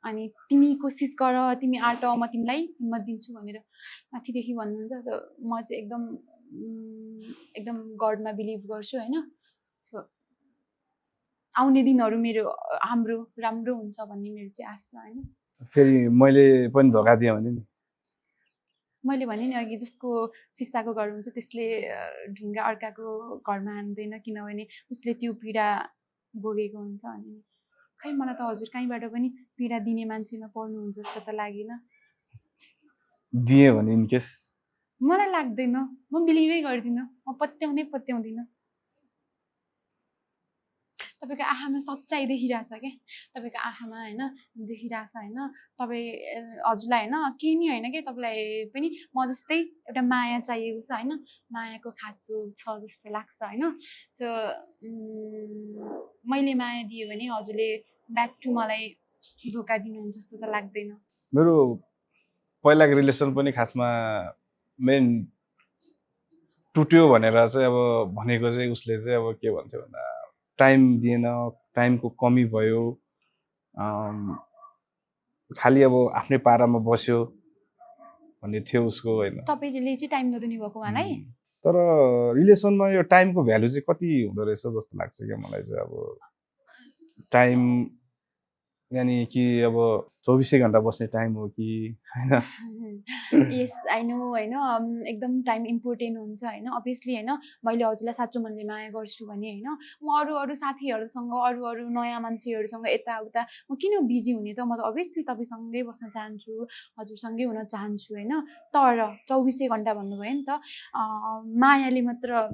अनि तिमी कोसिस गर तिमी आँट म तिमीलाई हिम्मत दिन्छु भनेर माथिदेखि भन्नुहुन्छ। म चाहिँ एकदम गडमा बिलिभ गर्छु होइन। सो आउने दिनहरू हाम्रो राम्रो हुन्छ भन्ने मेरो चाहिँ आशा होइन। फेरि मैले पनि धोका दिएँ भने नि मैले भने नि अघि जसको सिसाको घर हुन्छ त्यसले ढुङ्गा अर्काको घरमा हान्दैन किनभने उसले त्यो पीडा भोगेको हुन्छ अनि खै मलाई त हजुर कहीँबाट पनि पीडा दिने मान्छेमा पर्नुहुन्छ जस्तो त लागेन दिएँ भने इनकेस मलाई लाग्दैन म बिलिभै गर्दिनँ म पत्याउँदिनँ तपाईँको आँखामा सच्चाइ देखिरहेछ क्या तपाईँको आँखामा होइन देखिरहेछ होइन तपाईँ हजुरलाई होइन केही नि होइन क्या तपाईँलाई पनि म जस्तै एउटा माया चाहिएको छ होइन मायाको खाँचो छ जस्तो लाग्छ होइन सो मैले माया दिएँ भने हजुरले ब्याक टु मलाई धोका दिनुहुन्छ जस्तो त लाग्दैन मेरो पहिलाको रिलेसन पनि खासमा मेन टुट्यो भनेर चाहिँ अब भनेको चाहिँ उसले चाहिँ अब के भन्थ्यो भन्दा टाइम दिएन टाइमको कमी भयो खालि अब आफ्नै पारामा बस्यो भन्ने थियो उसको होइन तपाईँले चाहिँ टाइम नदिनु भएको उहाँलाई तर रिलेसनमा यो टाइमको भ्यालु चाहिँ कति हुँदो रहेछ जस्तो लाग्छ क्या मलाई चाहिँ अब टाइम यानि कि अब 24 घन्टा बस्ने टाइम हो कि होइन यस आई नो होइन एकदम टाइम इम्पोर्टेन्ट हुन्छ होइन अभियसली होइन मैले हजुरलाई साँचो मनले माया गर्छु भने होइन म अरू साथीहरूसँग अरू नयाँ मान्छेहरूसँग यताउता म किन बिजी हुने त म त अभियसली तपाईँसँगै बस्न चाहन्छु हजुरसँगै हुन चाहन्छु होइन तर 24 घन्टा भन्नुभयो नि त मायाले मात्र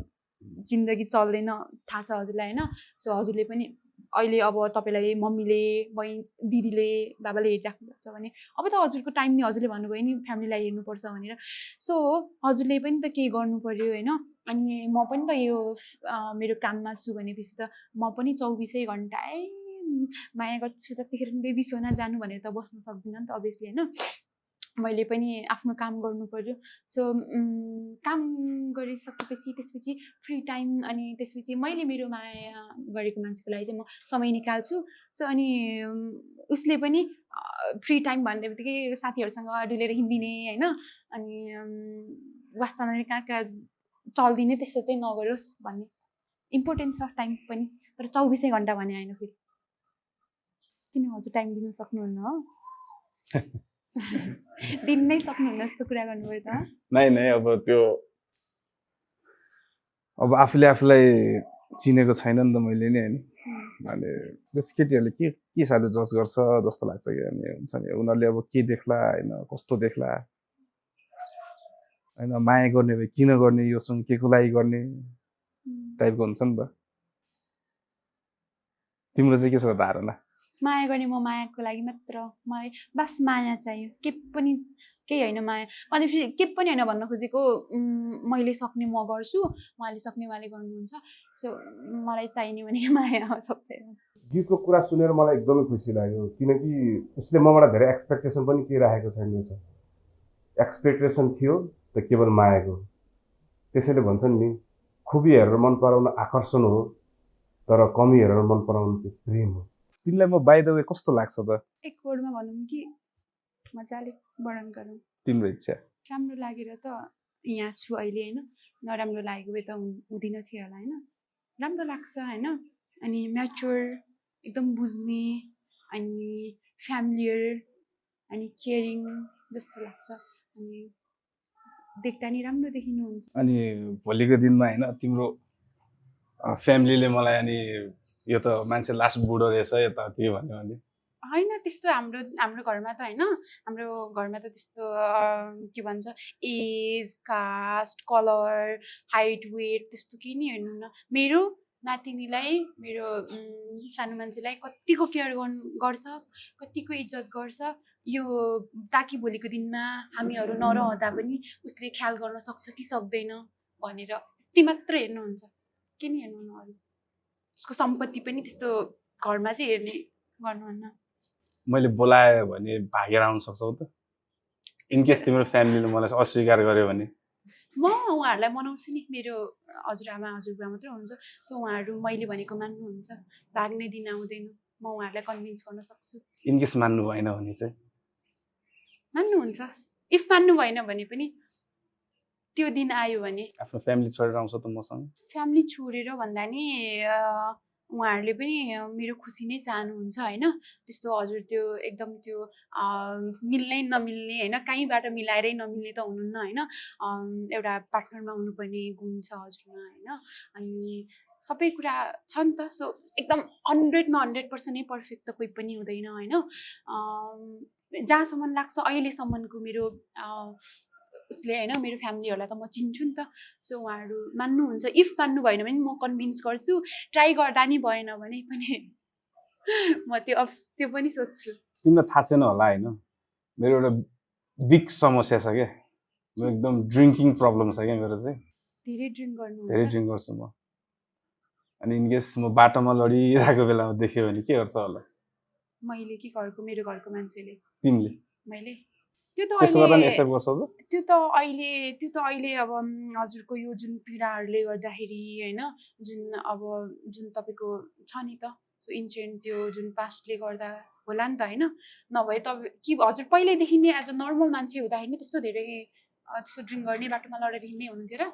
जिन्दगी चल्दैन थाहा छ हजुरलाई होइन सो हजुरले पनि अहिले अब तपाईँलाई मम्मीले दिदीले बाबाले हेरिराख्नुहुन्छ भने अब त हजुरको टाइम नि हजुरले भन्नुभयो नि फ्यामिलीलाई हेर्नुपर्छ भनेर सो हजुरले पनि त केही गर्नु पर्यो होइन अनि म पनि त यो मेरो काममा छु भनेपछि त म पनि 24 घन्टै माया गर्छु जतिखेर बेबी सोना जानु भनेर त बस्न सक्दिनँ नि त अभियसली होइन मैले पनि आफ्नो काम गर्नु पर्यो सो काम गरिसकेपछि त्यसपछि फ्री टाइम अनि त्यसपछि मैले मेरो माया गरेको मान्छेको लागि चाहिँ म समय निकाल्छु सो अनि उसले पनि फ्री टाइम भन्ने बित्तिकै साथीहरूसँग डुलेर हिँडिदिने होइन अनि वास्तामा कहाँ कहाँ चलिदिने त्यस्तो चाहिँ नगरोस् भन्ने इम्पोर्टेन्ट छ टाइम पनि तर 24 घन्टा भने होइन फेरि किन हजुर टाइम दिन सक्नुहुन्न हो दिन नै सक्नुहुन्न जस्तो कुरा गर्नुभयो त नै अब त्यो अब आफूले आफूलाई चिनेको छैन नि त मैले नि होइन अनि त्यस केटीहरूले के साह्रो जज गर्छ जस्तो लाग्छ कि अनि हुन्छ नि उनीहरूले अब के देख्ला होइन कस्तो देख्ला होइन माया गर्ने भए किन गर्ने योसँग के को लागि गर्ने टाइपको हुन्छ नि त तिम्रो चाहिँ के छ धारणा माया गर्ने म मायाको लागि मात्र मलाई बस माया चाहियो केही होइन माया भनेपछि के पनि होइन भन्न खोजेको मैले सक्ने म गर्छु उहाँले सक्ने उहाँले गर्नुहुन्छ सो मलाई चाहिने भनेको माया हो सबै गीतको कुरा सुनेर मलाई एकदमै खुसी लाग्यो किनकि उसले मबाट धेरै एक्सपेक्टेसन पनि के राखेको छैन रहेछ एक्सपेक्टेसन थियो त केवल मायाको त्यसैले भन्छन् नि खुबी हेरेर मन पराउन आकर्षण हो तर कमी हेरेर मन पराउनु चाहिँ प्रेम हो तिमीलाई म बाइ द वे कस्तो लाग्छ त एक वर्डमा भनौँ कि मजाले वर्णन गरौँ तिम्रो इच्छा राम्रो लागेर त यहाँ छु अहिले होइन नराम्रो लागेको भए त हुँदैन थियो होला होइन राम्रो लाग्छ होइन अनि म्याच्योर एकदम बुझ्ने अनि फ्यामिलियर अनि केयरिङ जस्तो लाग्छ अनि देख्दा नि राम्रो देखिनुहुन्छ अनि भोलिको दिनमा होइन तिम्रो फ्यामिलीले मलाई अनि यो त मान्छे लास्ट बुढो रहेछ यता त्यो भन्यो भने होइन त्यस्तो हाम्रो घरमा त होइन हाम्रो घरमा त त्यस्तो के भन्छ age caste colour height weight त्यस्तो केही नि हेर्नुहुन्न मेरो नातिनीलाई मेरो सानो मान्छेलाई कतिको केयर गर्छ कतिको इज्जत गर्छ यो ताकि भोलिको दिनमा हामीहरू नरहँदा पनि उसले ख्याल गर्न सक्छ कि सक्दैन भनेर त्यति मात्र हेर्नुहुन्छ के नि हेर्नुहुन्न अरू उसको सम्पत्ति पनि त्यस्तो घरमा चाहिँ हेर्ने गर्नुहुन्न मैले बोलाएँ भने भागेर आउन सक्छौ त इनकेस तिम्रो फ्यामिलीले मलाई अस्वीकार गर्यो भने म उहाँहरूलाई मनाउँछु नि मेरो हजुरआमा हजुरबुवा मात्रै हुनुहुन्छ सो उहाँहरू मैले भनेको मान्नुहुन्छ भाग्ने दिन आउँदैन म उहाँहरूलाई कन्भिन्स गर्न सक्छु इनकेस मान्नु भएन भने चाहिँ मान्नुहुन्छ इफ मान्नु भएन भने पनि त्यो दिन आयो भने आफ्नो फ्यामिली छोडेर आउँछ त मसँग फ्यामिली छोडेर भन्दा नि उहाँहरूले पनि मेरो खुसी नै चाहनुहुन्छ होइन। त्यस्तो हजुर त्यो एकदम त्यो मिल्ने नमिल्ने होइन, कहीँबाट मिलाएरै नमिल्ने त हुनुहुन्न होइन। एउटा पार्टनरमा हुनुपर्ने गुण छ हजुरमा होइन। अनि सबै कुरा छ नि त। सो एकदम 100मा 100% नै पर्फेक्ट त कोही पनि हुँदैन होइन। जहाँसम्म लाग्छ अहिलेसम्मको मेरो उसले होइन, मेरो फ्यामिलीहरूलाई त म चिन्छु नि त। सो उहाँहरू मान्नुहुन्छ, इफ मान्नु भएन भने म कन्भिन्स गर्छु, ट्राई गर्दा नि भएन भने पनि म त्यो पनि सोध्छु। तिमीलाई थाहा छैन होला होइन, मेरो एउटा बिग समस्या छ क्या, एकदम ड्रिङ्किङ प्रब्लम छ क्या मेरो चाहिँ। धेरै ड्रिङ्क गर्नुहुन्छ? धेरै ड्रिङ्क गर्छु म। अनि इनकेस म बाटोमा लडिरहेको बेलामा देख्यो भने के गर्छ होला? मैले कि मेरो घरको मान्छेले? तिमीले? मैले त्यो त त्यसो गर्दा नि अहिले एक्सेप्ट गर्छौ त? त्यो त अहिले अब हजुरको यो जुन पीडाहरूले गर्दाखेरि होइन, जुन तपाईँको छ नि त सो इन्सिडेन्ट, त्यो जुन पास्टले गर्दा होला नि त होइन। नभए तपाईँ कि हजुर पहिल्यैदेखि नै एज अ नर्मल मान्छे हुँदाखेरि त्यस्तो धेरै त्यस्तो ड्रिङ्क गर्ने, बाटोमा लडेर हिँड्ने हुनुहुन्थ्यो र?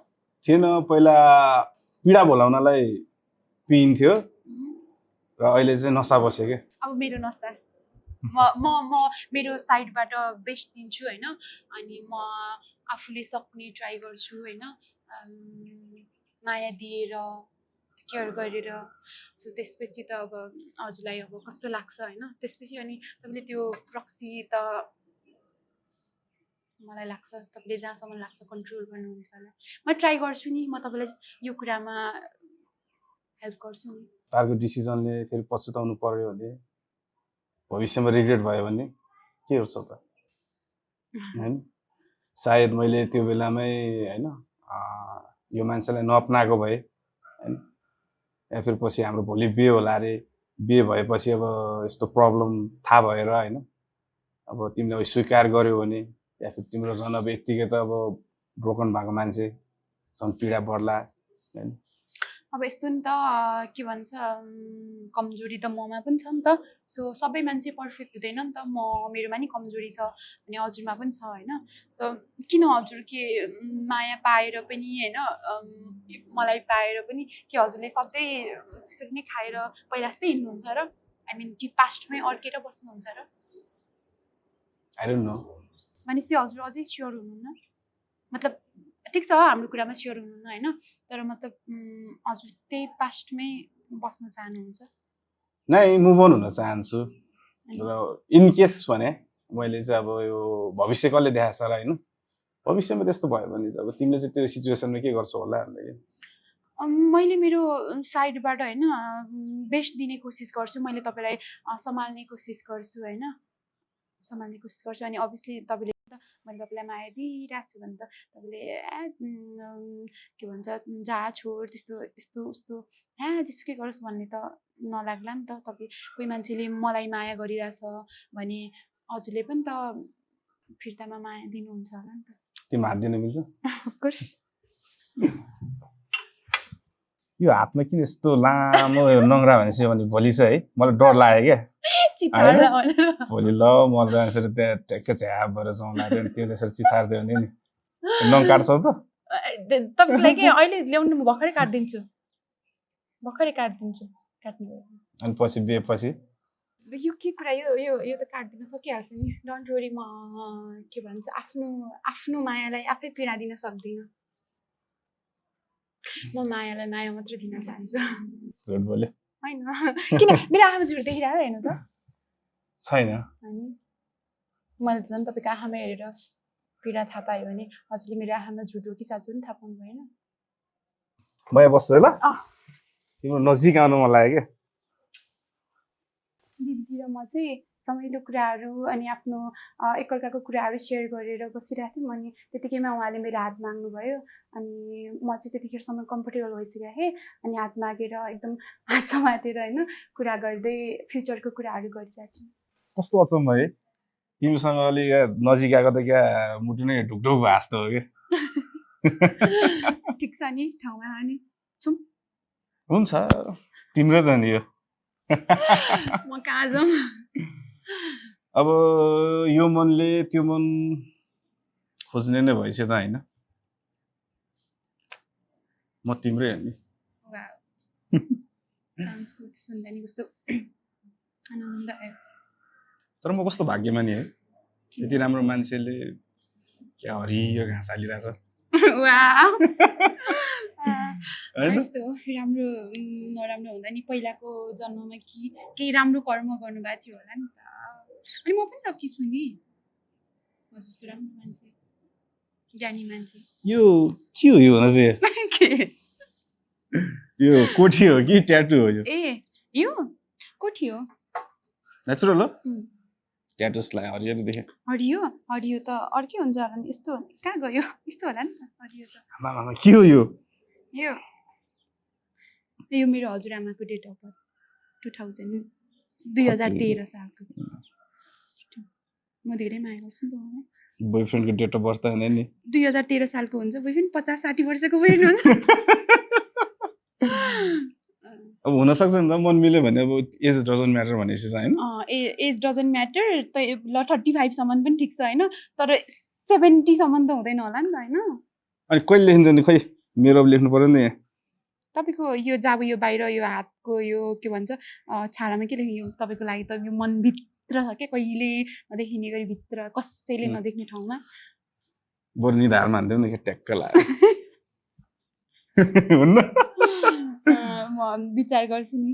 थिएन, पहिला पीडा भुलाउनलाई पिइन्थ्यो र अहिले चाहिँ नसा बस्यो क्या। अब मेरो नसा म मेरो साइडबाट बेस्ट दिन्छु होइन। अनि म आफूले सक्ने ट्राई गर्छु होइन, माया दिएर केयर गरेर। सो त्यसपछि त अब हजुरलाई अब कस्तो लाग्छ होइन, त्यसपछि अनि तपाईँले त्यो प्रक्सी त मलाई लाग्छ तपाईँले जहाँसम्म लाग्छ कन्ट्रोल गर्नुहुन्छ होला। म ट्राई गर्छु नि, म तपाईँलाई यो कुरामा हेल्प गर्छु नि। तारको डिसिजनले फेरि पछुताउनु पर्यो भने, भविष्यमा रिग्रेट भयो भने के गर्छौ त होइन। सायद मैले त्यो बेलामै होइन यो मान्छेलाई नअपनाएको भए होइन, या फेरि पछि हाम्रो भोलि बिहे होला अरे, बिहे भएपछि अब यस्तो प्रब्लम थाहा भएर होइन, अब तिमीले स्वीकार गर्यो भने, या फिर तिम्रो झन् अब यत्तिकै त अब ब्रोकन भएको मान्छेसँग पीडा बढ्ला होइन। अब यस्तो नि त के भन्छ, कमजोरी त ममा पनि छ नि त। सो सबै मान्छे पर्फेक्ट हुँदैन नि त। मेरोमा नि कमजोरी छ अनि हजुरमा पनि छ होइन। त किन हजुर के माया पाएर पनि होइन, मलाई पाएर पनि के हजुरले सधैँ त्यसरी नै खाएर पहिला जस्तै हिँड्नुहुन्छ र? आई मिन कि पास्टमै अड्केर बस्नुहुन्छ र? I don't know. भनेपछि हजुर अझै स्योर हुनुहुन्न? मतलब ठिक छ हाम्रो कुरामा स्योर हुनुहुन्न होइन, तर मतलब हजुर त्यही पास्टमै बस्न चाहनुहुन्छ? नै मुभ अन हुन चाहन्छु। र इनकेस भने मैले चाहिँ अब यो भविष्य कसले देखाएको छ र होइन, भविष्यमा त्यस्तो भयो भने चाहिँ अब तिमीले चाहिँ त्यो सिचुएसनमा के गर्छौ होला भन्दाखेरि मैले मेरो साइडबाट होइन बेस्ट दिने कोसिस गर्छु। मैले तपाईँलाई सम्हाल्ने कोसिस गर्छु होइन, सम्हाल्ने कोसिस गर्छु। अनि अभियसली तपाईँले मैले तपाईँलाई माया दिइरहेको छु भने त तपाईँले के भन्छ जा छोड त्यस्तो यस्तो उस्तो जेसुकै गरोस् भन्ने त नलाग्ला नि त। तपाईँ कोही मान्छेले मलाई माया गरिरहेछ भने हजुरले पनि त फिर्तामा माया दिनुहुन्छ होला नि त। तिम्रो हात दिन मिल्छ? अफकोर्स। यो हातमा किन यस्तो लामो नङ्ग्रा भनेपछि भने भोलि चाहिँ है मलाई डर लाग्यो क्या। भोलि ल मलाई फेरि त्यहाँ ट्याक्कै झ्याप भएर जाउँला अरे, त्यो यसरी चितारिदियो भने नि नङ काट्छौ त? तपाईँको लागि अहिले ल्याउनु म भर्खरै काटिदिन्छु, भर्खरै काटिदिन्छु। काट्नु अनि पछि बिहेपछि यो के कुरा, यो त काटिदिन सकिहाल्छु नि, डोन्ट वरी। म के भन्छ आफ्नो मायालाई आफै पीडा दिन सक्दिनँ। म मायालाई माया मात्र दिन चाहन्छु। झुट बोल्यो होइन किन मेरो आमा झुट देखिरहेको हेर्नु त छैन। अनि मैले झन् तपाईँको आँखामा हेरेर पीडा थाहा पायो भने हजुरले मेरो आँखामा झुट हो कि साँचो पनि थाहा पाउनु भएन। म यहाँ बस्छु है ल, तिम्रो नजिक आउनु मन लाग्यो क्या। दिदी र म चाहिँ रमाइलो कुराहरू अनि आफ्नो एकअर्काको कुराहरू सेयर गरेर बसिरहेको थियौँ। अनि त्यतिकैमा उहाँले मेरो हात माग्नुभयो अनि म चाहिँ त्यतिखेरसम्म कम्फर्टेबल भइसकेको थिएँ। अनि हात मागेर एकदम हात समातेर होइन कुरा गर्दै फ्युचरको कुराहरू गरिरहेको थियौँ। कस्तो अचम्म है, तिमीसँग अलिक नजिक आएको त क्या मुटु नै ढुकढुक भएको जस्तो हो क्या। ठिक छ नि, ठाउँमा नि छौँ। हुन्छ तिम्रो त नि यो। म कहाँ जाऊँ? अब यो मनले त्यो मन खोज्ने नै भएछ त होइन, म तिम्रै हो नि। साउन्ड्सको सुन्दा नि कस्तो आनन्द आयो तर म कस्तो भाग्यमानी है त्यति राम्रो मान्छेले क्या हरियो घाँस हालिरहेछ वाउ होइन यस्तो राम्रो नराम्रो हुँदा नि पहिलाको जन्ममा केही राम्रो कर्म गर्नुभएको थियो होला नि त अनि म पनि लकी छु नि म जस्तो राम्रो मान्छे ज्ञानी मान्छे यो के हो यो भन चाहिँ के यो कोठी हो कि ट्याटु हो यो ए यो कोठी हो नेचुरल हो उम्, ट्याटुसलाई हरियो देखेँ हरियो हरियो त अर्कै हुन्छ होला नि यस्तो कहाँ गयो यस्तो होला नि त हरियो त आमा के हो यो यो मेरो हजुरआमाको डेट अफ बर्थ 2013 सालको म धेरै माया गर्छु नि त उहाँलाई बोयफ्रेन्डको डेट अफ बर्थ होइन नि 2013 सालको हुन्छ बोयफ्रेन्ड 50-60 वर्षको बोयफ्रेन्ड हुन्छ अब हुनसक्छ नि त मन मिल्यो भने अब एज डजन्ट म्याटर भनेपछि त होइन एज डजन्ट म्याटर त ल 35 सम्म पनि ठिक छ होइन तर 70 सम्म त हुँदैन होला नि त होइन अनि कहिले लेखिन्छ नि खोइ मेरो अब लेख्नु पर्यो नि यहाँ तपाईँको यो जब यो बाहिर यो हातको यो के भन्छ छालामा के लेख्यो तपाईँको लागि त यो मनभित्र छ क्या कहिले नदेखिने गरी भित्र कसैले नदेख्ने ठाउँमा बरु निधारमा हान्थ्यो नि ट्याक्क लाग्यो हुन्न म विचार गर्छु नि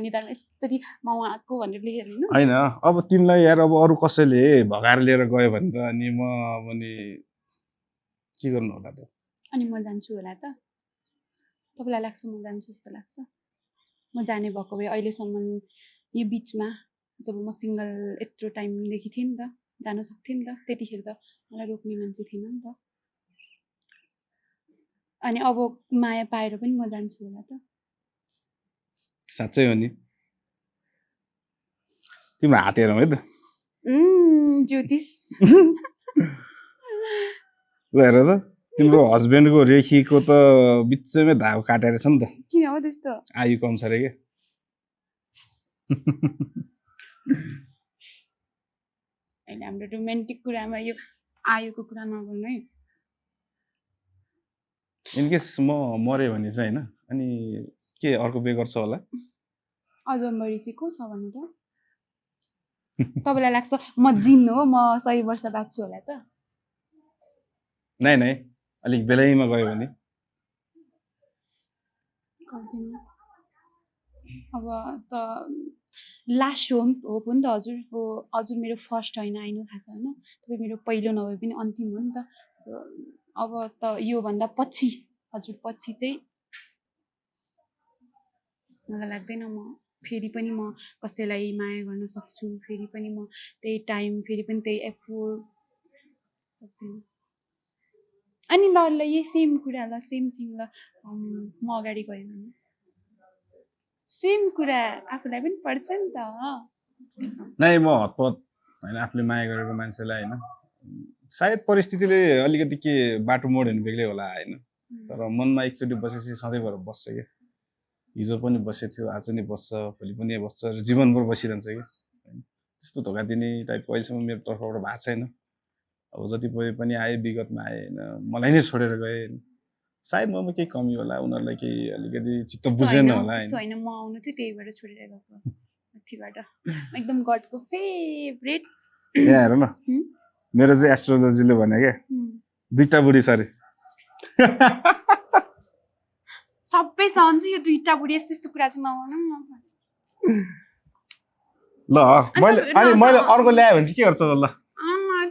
निधारमा यस्तरी म उहाँको भनेर लेखेर होइन होइन अब तिमीलाई यार अब अरू कसैले भगाएर लिएर गयो भने त अनि म अब नि के गर्नु होला त अनि म जान्छु होला त तपाईँलाई लाग्छ म जान्छु जस्तो लाग्छ म जाने भएको भए अहिलेसम्म यो बिचमा जब म सिङ्गल यत्रो टाइमदेखि थिएँ नि त जान सक्थेँ नि त त्यतिखेर त मलाई रोक्ने मान्छे थिएन नि त अनि अब माया पाएर पनि म जान्छु होला त साँच्चै हो नि तिम्रो हात हेरौँ है त ज्योतिष हेर त तिम्रो हस्बेन्डको रेखीको त बिचमै धागो काटेर छ नि त किन हो त्यस्तो आयु कम छ अरे के होइन हाम्रो रोमान्टिक कुरामा यो आयुको कुरा नगर्नु है इनकेस म मरेँ भने चाहिँ होइन अनि के अर्को बे गर्छ होला अझ बढी चाहिँ को छ भन्नु त तपाईँलाई लाग्छ म जिन हो म 100 वर्ष बाँच्छु होला त नै नै अलिक बेलैमा गयो भने गर्दैन अब त लास्ट हो हो नि त हजुर हो हजुर मेरो फर्स्ट होइन आइनु थाहा छ होइन तपाईँ मेरो पहिलो नभए पनि अन्तिम हो नि त सो अब त योभन्दा पछि हजुर पछि चाहिँ मलाई लाग्दैन म फेरि पनि म कसैलाई माया गर्न सक्छु फेरि पनि म त्यही टाइम फेरि पनि त्यही एफोर्ट सक्दैन अनि ल ल यही सेम कुरा ल सेम थिङ ल म अगाडि गएँ भने सेम कुरा आफूलाई पनि पर्छ नि त नै म हतपत होइन आफूले माया गरेको मान्छेलाई होइन सायद परिस्थितिले अलिकति के बाटो मोड्यो भने बेग्लै होला होइन तर मनमा एकचोटि बसेपछि सधैँभर बस्छ क्या हिजो पनि बसेको थियो आज नि बस्छ भोलि पनि बस्छ र जीवनभर बसिरहन्छ क्या त्यस्तो धोका दिने टाइपको अहिलेसम्म मेरो तर्फबाट भएको छैन अब जति पनि आए विगतमा आए होइन मलाई नै छोडेर गए होइन सायद ममा केही कमी होला उनीहरूलाई केही अलिकति चित्त बुझेन होला त्यस्तो होइन म आउनु थियो त्यही भएर छोडेर गएको माथिबाट एकदम गडको फेभरेट यहाँ हेर न मेरो चाहिँ एस्ट्रोलोजीले भने क्या 2टा बुढी छ अरे सबै सहन्छ यो 2टा बुढी यस्तो यस्तो कुरा चाहिँ नगर्नु ल मैले अर्को ल्यायो भने चाहिँ के गर्छ ल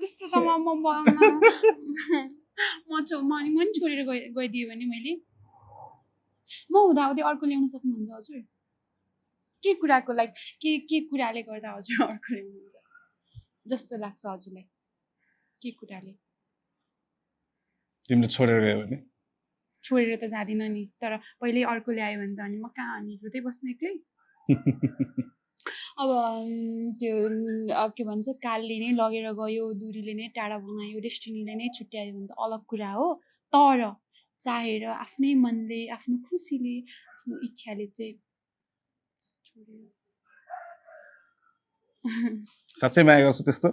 त्यस्तो त म नि छोडेर गइदिएँ भने मैले म हुँदाहुँदै अर्को ल्याउन सक्नुहुन्छ हजुर के कुराको लाइक के कुराले गर्दा हजुर अर्को ल्याउनुहुन्छ जस्तो लाग्छ हजुरलाई के कुराले तिमीले छोडेर गयो भने छोडेर त जाँदिनँ नि तर पहिल्यै अर्को ल्यायो भने त अनि म कहाँ अनि रुँदै बस्नु एक्लै अब त्यो के भन्छ कालले नै लगेर गयो दुरीले नै टाढा बनायो डेस्टिनीले नै छुट्यायो भने त अलग कुरा हो तर चाहेर आफ्नै मनले आफ्नो खुसीले आफ्नो इच्छाले चाहिँ साँच्चै माया गर्छु त्यस्तो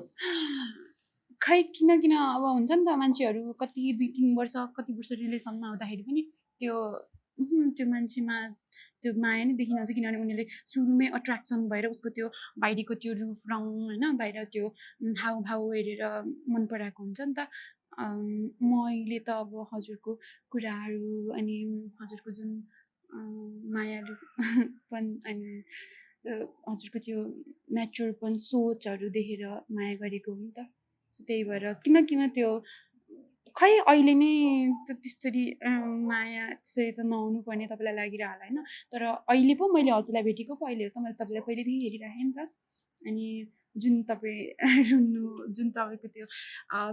खै किन अब हुन्छ नि त मान्छेहरू कति 2-3 वर्ष कति वर्ष रिलेसनमा हुँदाखेरि पनि त्यो मान्छेमा त्यो माया नै देखिन चाहिँ किनभने उनीहरूले सुरुमै अट्र्याक्सन भएर उसको त्यो बाहिरको त्यो रूप रङ होइन बाहिर त्यो हाउभाउ हेरेर मन पराएको हुन्छ नि त मैले त अब हजुरको कुराहरू अनि हजुरको जुन मायालुपन अनि हजुरको त्यो म्याच्योरपन सोचहरू देखेर माया गरेको हो नि त त्यही भएर किन त्यो खै अहिले नै त्यसरी माया चाहिँ त नहुनु पर्ने तपाईँलाई लागिरह होला होइन तर अहिले पो मैले हजुरलाई भेटेको पो अहिले हो त मैले तपाईँलाई पहिल्यैदेखि हेरिराखेँ नि त अनि जुन तपाईँ रुन्नु जुन तपाईँको त्यो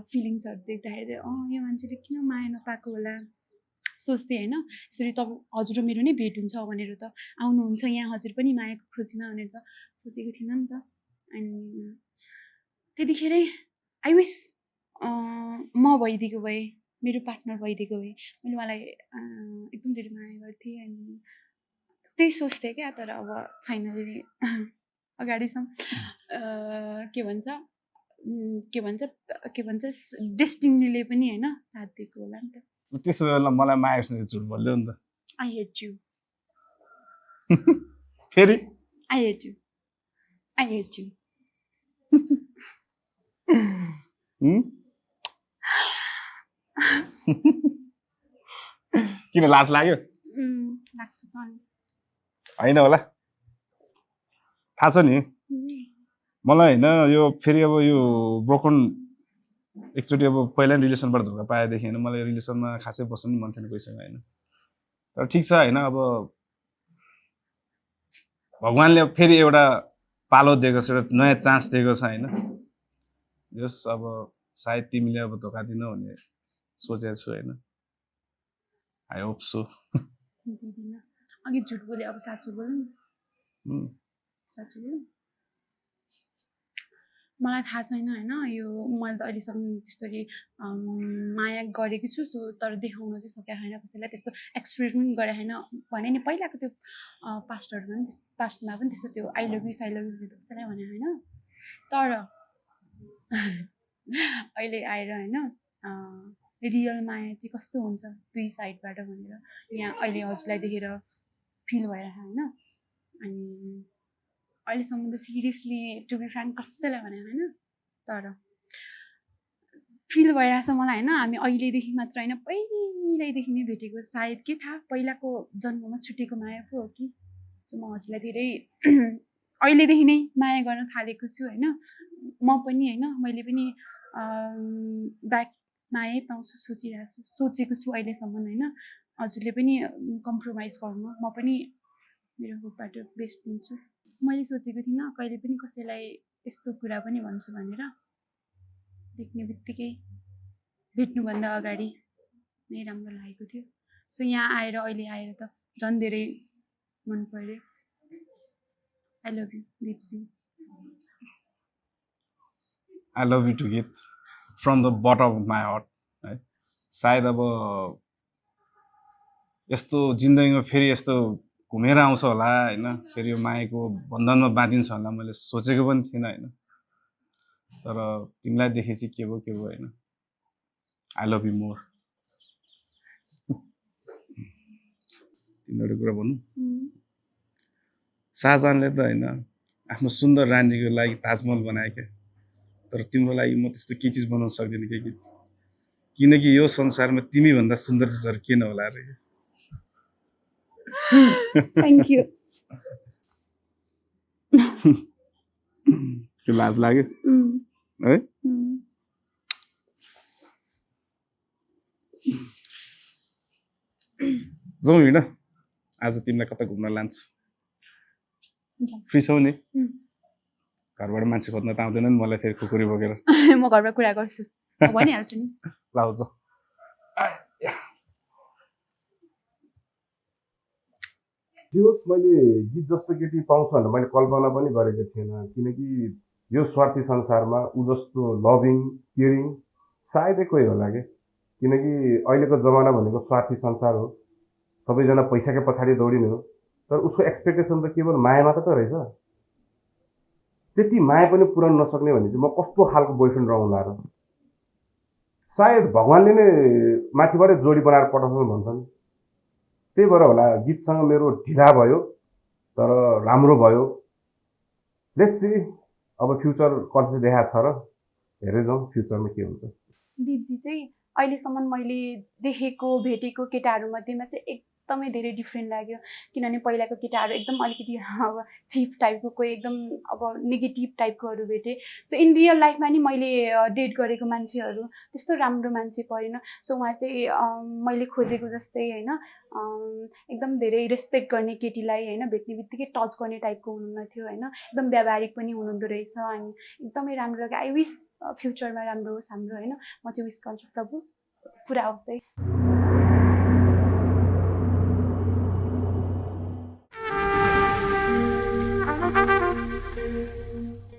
फिलिङ्सहरू देख्दाखेरि यो मान्छेले किन माया नपाएको होला सोच्थेँ होइन यसरी तपाईँ हजुर र मेरो नै भेट हुन्छ भनेर त आउनुहुन्छ यहाँ हजुर पनि मायाको खोजीमा भनेर त सोचेको थिइनँ नि त अनि त्यतिखेरै आई विस म भइदिएको भए मेरो पार्टनर भइदिएको भए मैले उहाँलाई एकदम धेरै माया गर्थेँ अनि त्यही सोच्थेँ क्या तर अब फाइनली अगाडिसम्म के भन्छ डेस्टिनीले पनि होइन साथ दिएको होला नि त त्यसो बेला मलाई मायासँग झुट बोल्यो नि त आई हेट यु फेरि आई हेट यु किन लाज लाग्यो लाग्छ होइन होला थाहा छ नि मलाई होइन यो फेरि अब यो ब्रोकन एकचोटि अब पहिला नि रिलेसनबाट धोका पाएदेखि होइन मलाई रिलेसनमा खासै बस्नु नि मन थिएन कोहीसँग होइन तर ठिक छ होइन अब भगवान्ले फेरि एउटा पालो दिएको छ एउटा नयाँ चान्स दिएको छ होइन जस अब सायद तिमीले अब धोका दिनौ भने सोचेको छु होइन आई होप सो अघि झुट बोले अब साँचो बोल्नु साँचो बोल्नु मलाई थाहा छैन होइन यो मैले त अहिलेसम्म त्यस्तरी माया गरेको छु सो तर देखाउन चाहिँ सकेको छैन कसैलाई त्यस्तो एक्सप्रेस पनि गरेको छैन भने नि पहिलाको त्यो पास्टहरूमा पनि पास्टमा पनि त्यस्तो त्यो आई लभ यु कसैलाई भने होइन तर अहिले आएर होइन रियल माया चाहिँ कस्तो हुन्छ दुई साइडबाट भनेर यहाँ अहिले हजुरलाई देखेर फिल भइरहेको होइन अनि अहिलेसम्म त सिरियसली टु बी फ्रेन्क कसैलाई भने होइन तर फिल भइरहेछ मलाई होइन हामी अहिलेदेखि मात्र होइन पहिल्यैदेखि नै भेटेको सायद के थाहा पहिलाको जन्ममा छुटेको माया पो हो कि म हजुरलाई धेरै अहिलेदेखि नै माया गर्न थालेको छु होइन म पनि होइन मैले पनि ब्याक मायै पाउँछु सोचेको छु अहिलेसम्म होइन हजुरले पनि कम्प्रोमाइज गर्नु म पनि मेरो होपबाट बेस्ट दिन्छु मैले सोचेको थिइनँ कहिले पनि कसैलाई यस्तो कुरा पनि भन्छु भनेर देख्ने बित्तिकै भेट्नुभन्दा अगाडि नै राम्रो लागेको थियो सो यहाँ आएर अहिले आएर त झन् धेरै मन पर्यो I love you Dipsy I love you too गीत from the bottom of my heart है सायद अब यस्तो जिन्दगीमा फेरि यस्तो घुमेर आउँछ होला होइन फेरि यो मायाको बन्धनमा बाँधिन्छ होला मैले सोचेको पनि थिइनँ होइन तर तिमीलाई देखेपछि के भयो होइन आई लभ यु मोर तिमीले कुरा भन्नु शाहजहानले त होइन आफ्नो सुन्दर रानीको लागि ताजमहल बनायो क्या तर तिम्रो लागि म त्यस्तो केही चिज बनाउन सक्दिनँ किनकि यो संसारमा तिमी भन्दा सुन्दर चिजहरू किन होला रे थ्याङ्क यू त्यो लाज लाग्यो है जाउँ हिँड आज तिमीलाई कता घुम्न लान्छु फ्री छौ नि घरबाट मान्छे खोज्न त आउँदैन नि मलाई फेरि खुकुरी बोकेर म घरबाट कुरा गर्छु भनिहाल्छु नि लाउँछ जे होस् मैले गीत जस्तो केटी पाउँछु भनेर मैले कल्पना पनि गरेको थिएन किनकि यो स्वार्थी संसारमा ऊ जस्तो लभिङ केयरिङ सायदै कोही होला कि किनकि अहिलेको जमाना भनेको स्वार्थी संसार हो सबैजना पैसाकै पछाडि दौडिने हो तर उसको एक्सपेक्टेसन त केवल माया मात्र त रहेछ त्यति माया पनि पुर्याउन नसक्ने भने चाहिँ म कस्तो खालको बोयफ्रेन्ड रहँला र सायद भगवान्ले नै माथिबाटै जोडी बनाएर पठाउँछन् भन्छन् त्यही भएर होला गीतसँग मेरो ढिला भयो तर राम्रो भयो। लेट्स सी अब फ्युचर कति देखाएको छ र हेरेर जाउँ फ्युचरमा के हुन्छ। दिपजी चाहिँ अहिलेसम्म मैले देखेको भेटेको केटाहरूमध्येमा चाहिँ एकदमै धेरै डिफ्रेन्ट लाग्यो। किनभने पहिलाको केटाहरू एकदम अलिकति अब चिप टाइपको, कोही एकदम अब नेगेटिभ टाइपकोहरू भेटेँ। सो इन रियल लाइफमा नि मैले डेट गरेको मान्छेहरू त्यस्तो राम्रो मान्छे परेन। सो उहाँ चाहिँ मैले खोजेको जस्तै होइन एकदम धेरै रेस्पेक्ट गर्ने केटीलाई होइन भेट्ने बित्तिकै टच गर्ने टाइपको हुनुहुन्न थियो होइन, एकदम व्यावहारिक पनि हुनुहुँदो रहेछ। अनि एकदमै राम्रो लाग्यो। आई विस फ्युचरमा राम्रो होस् हाम्रो होइन। म चाहिँ विस गर्छु प्रभु पुरा होस् है।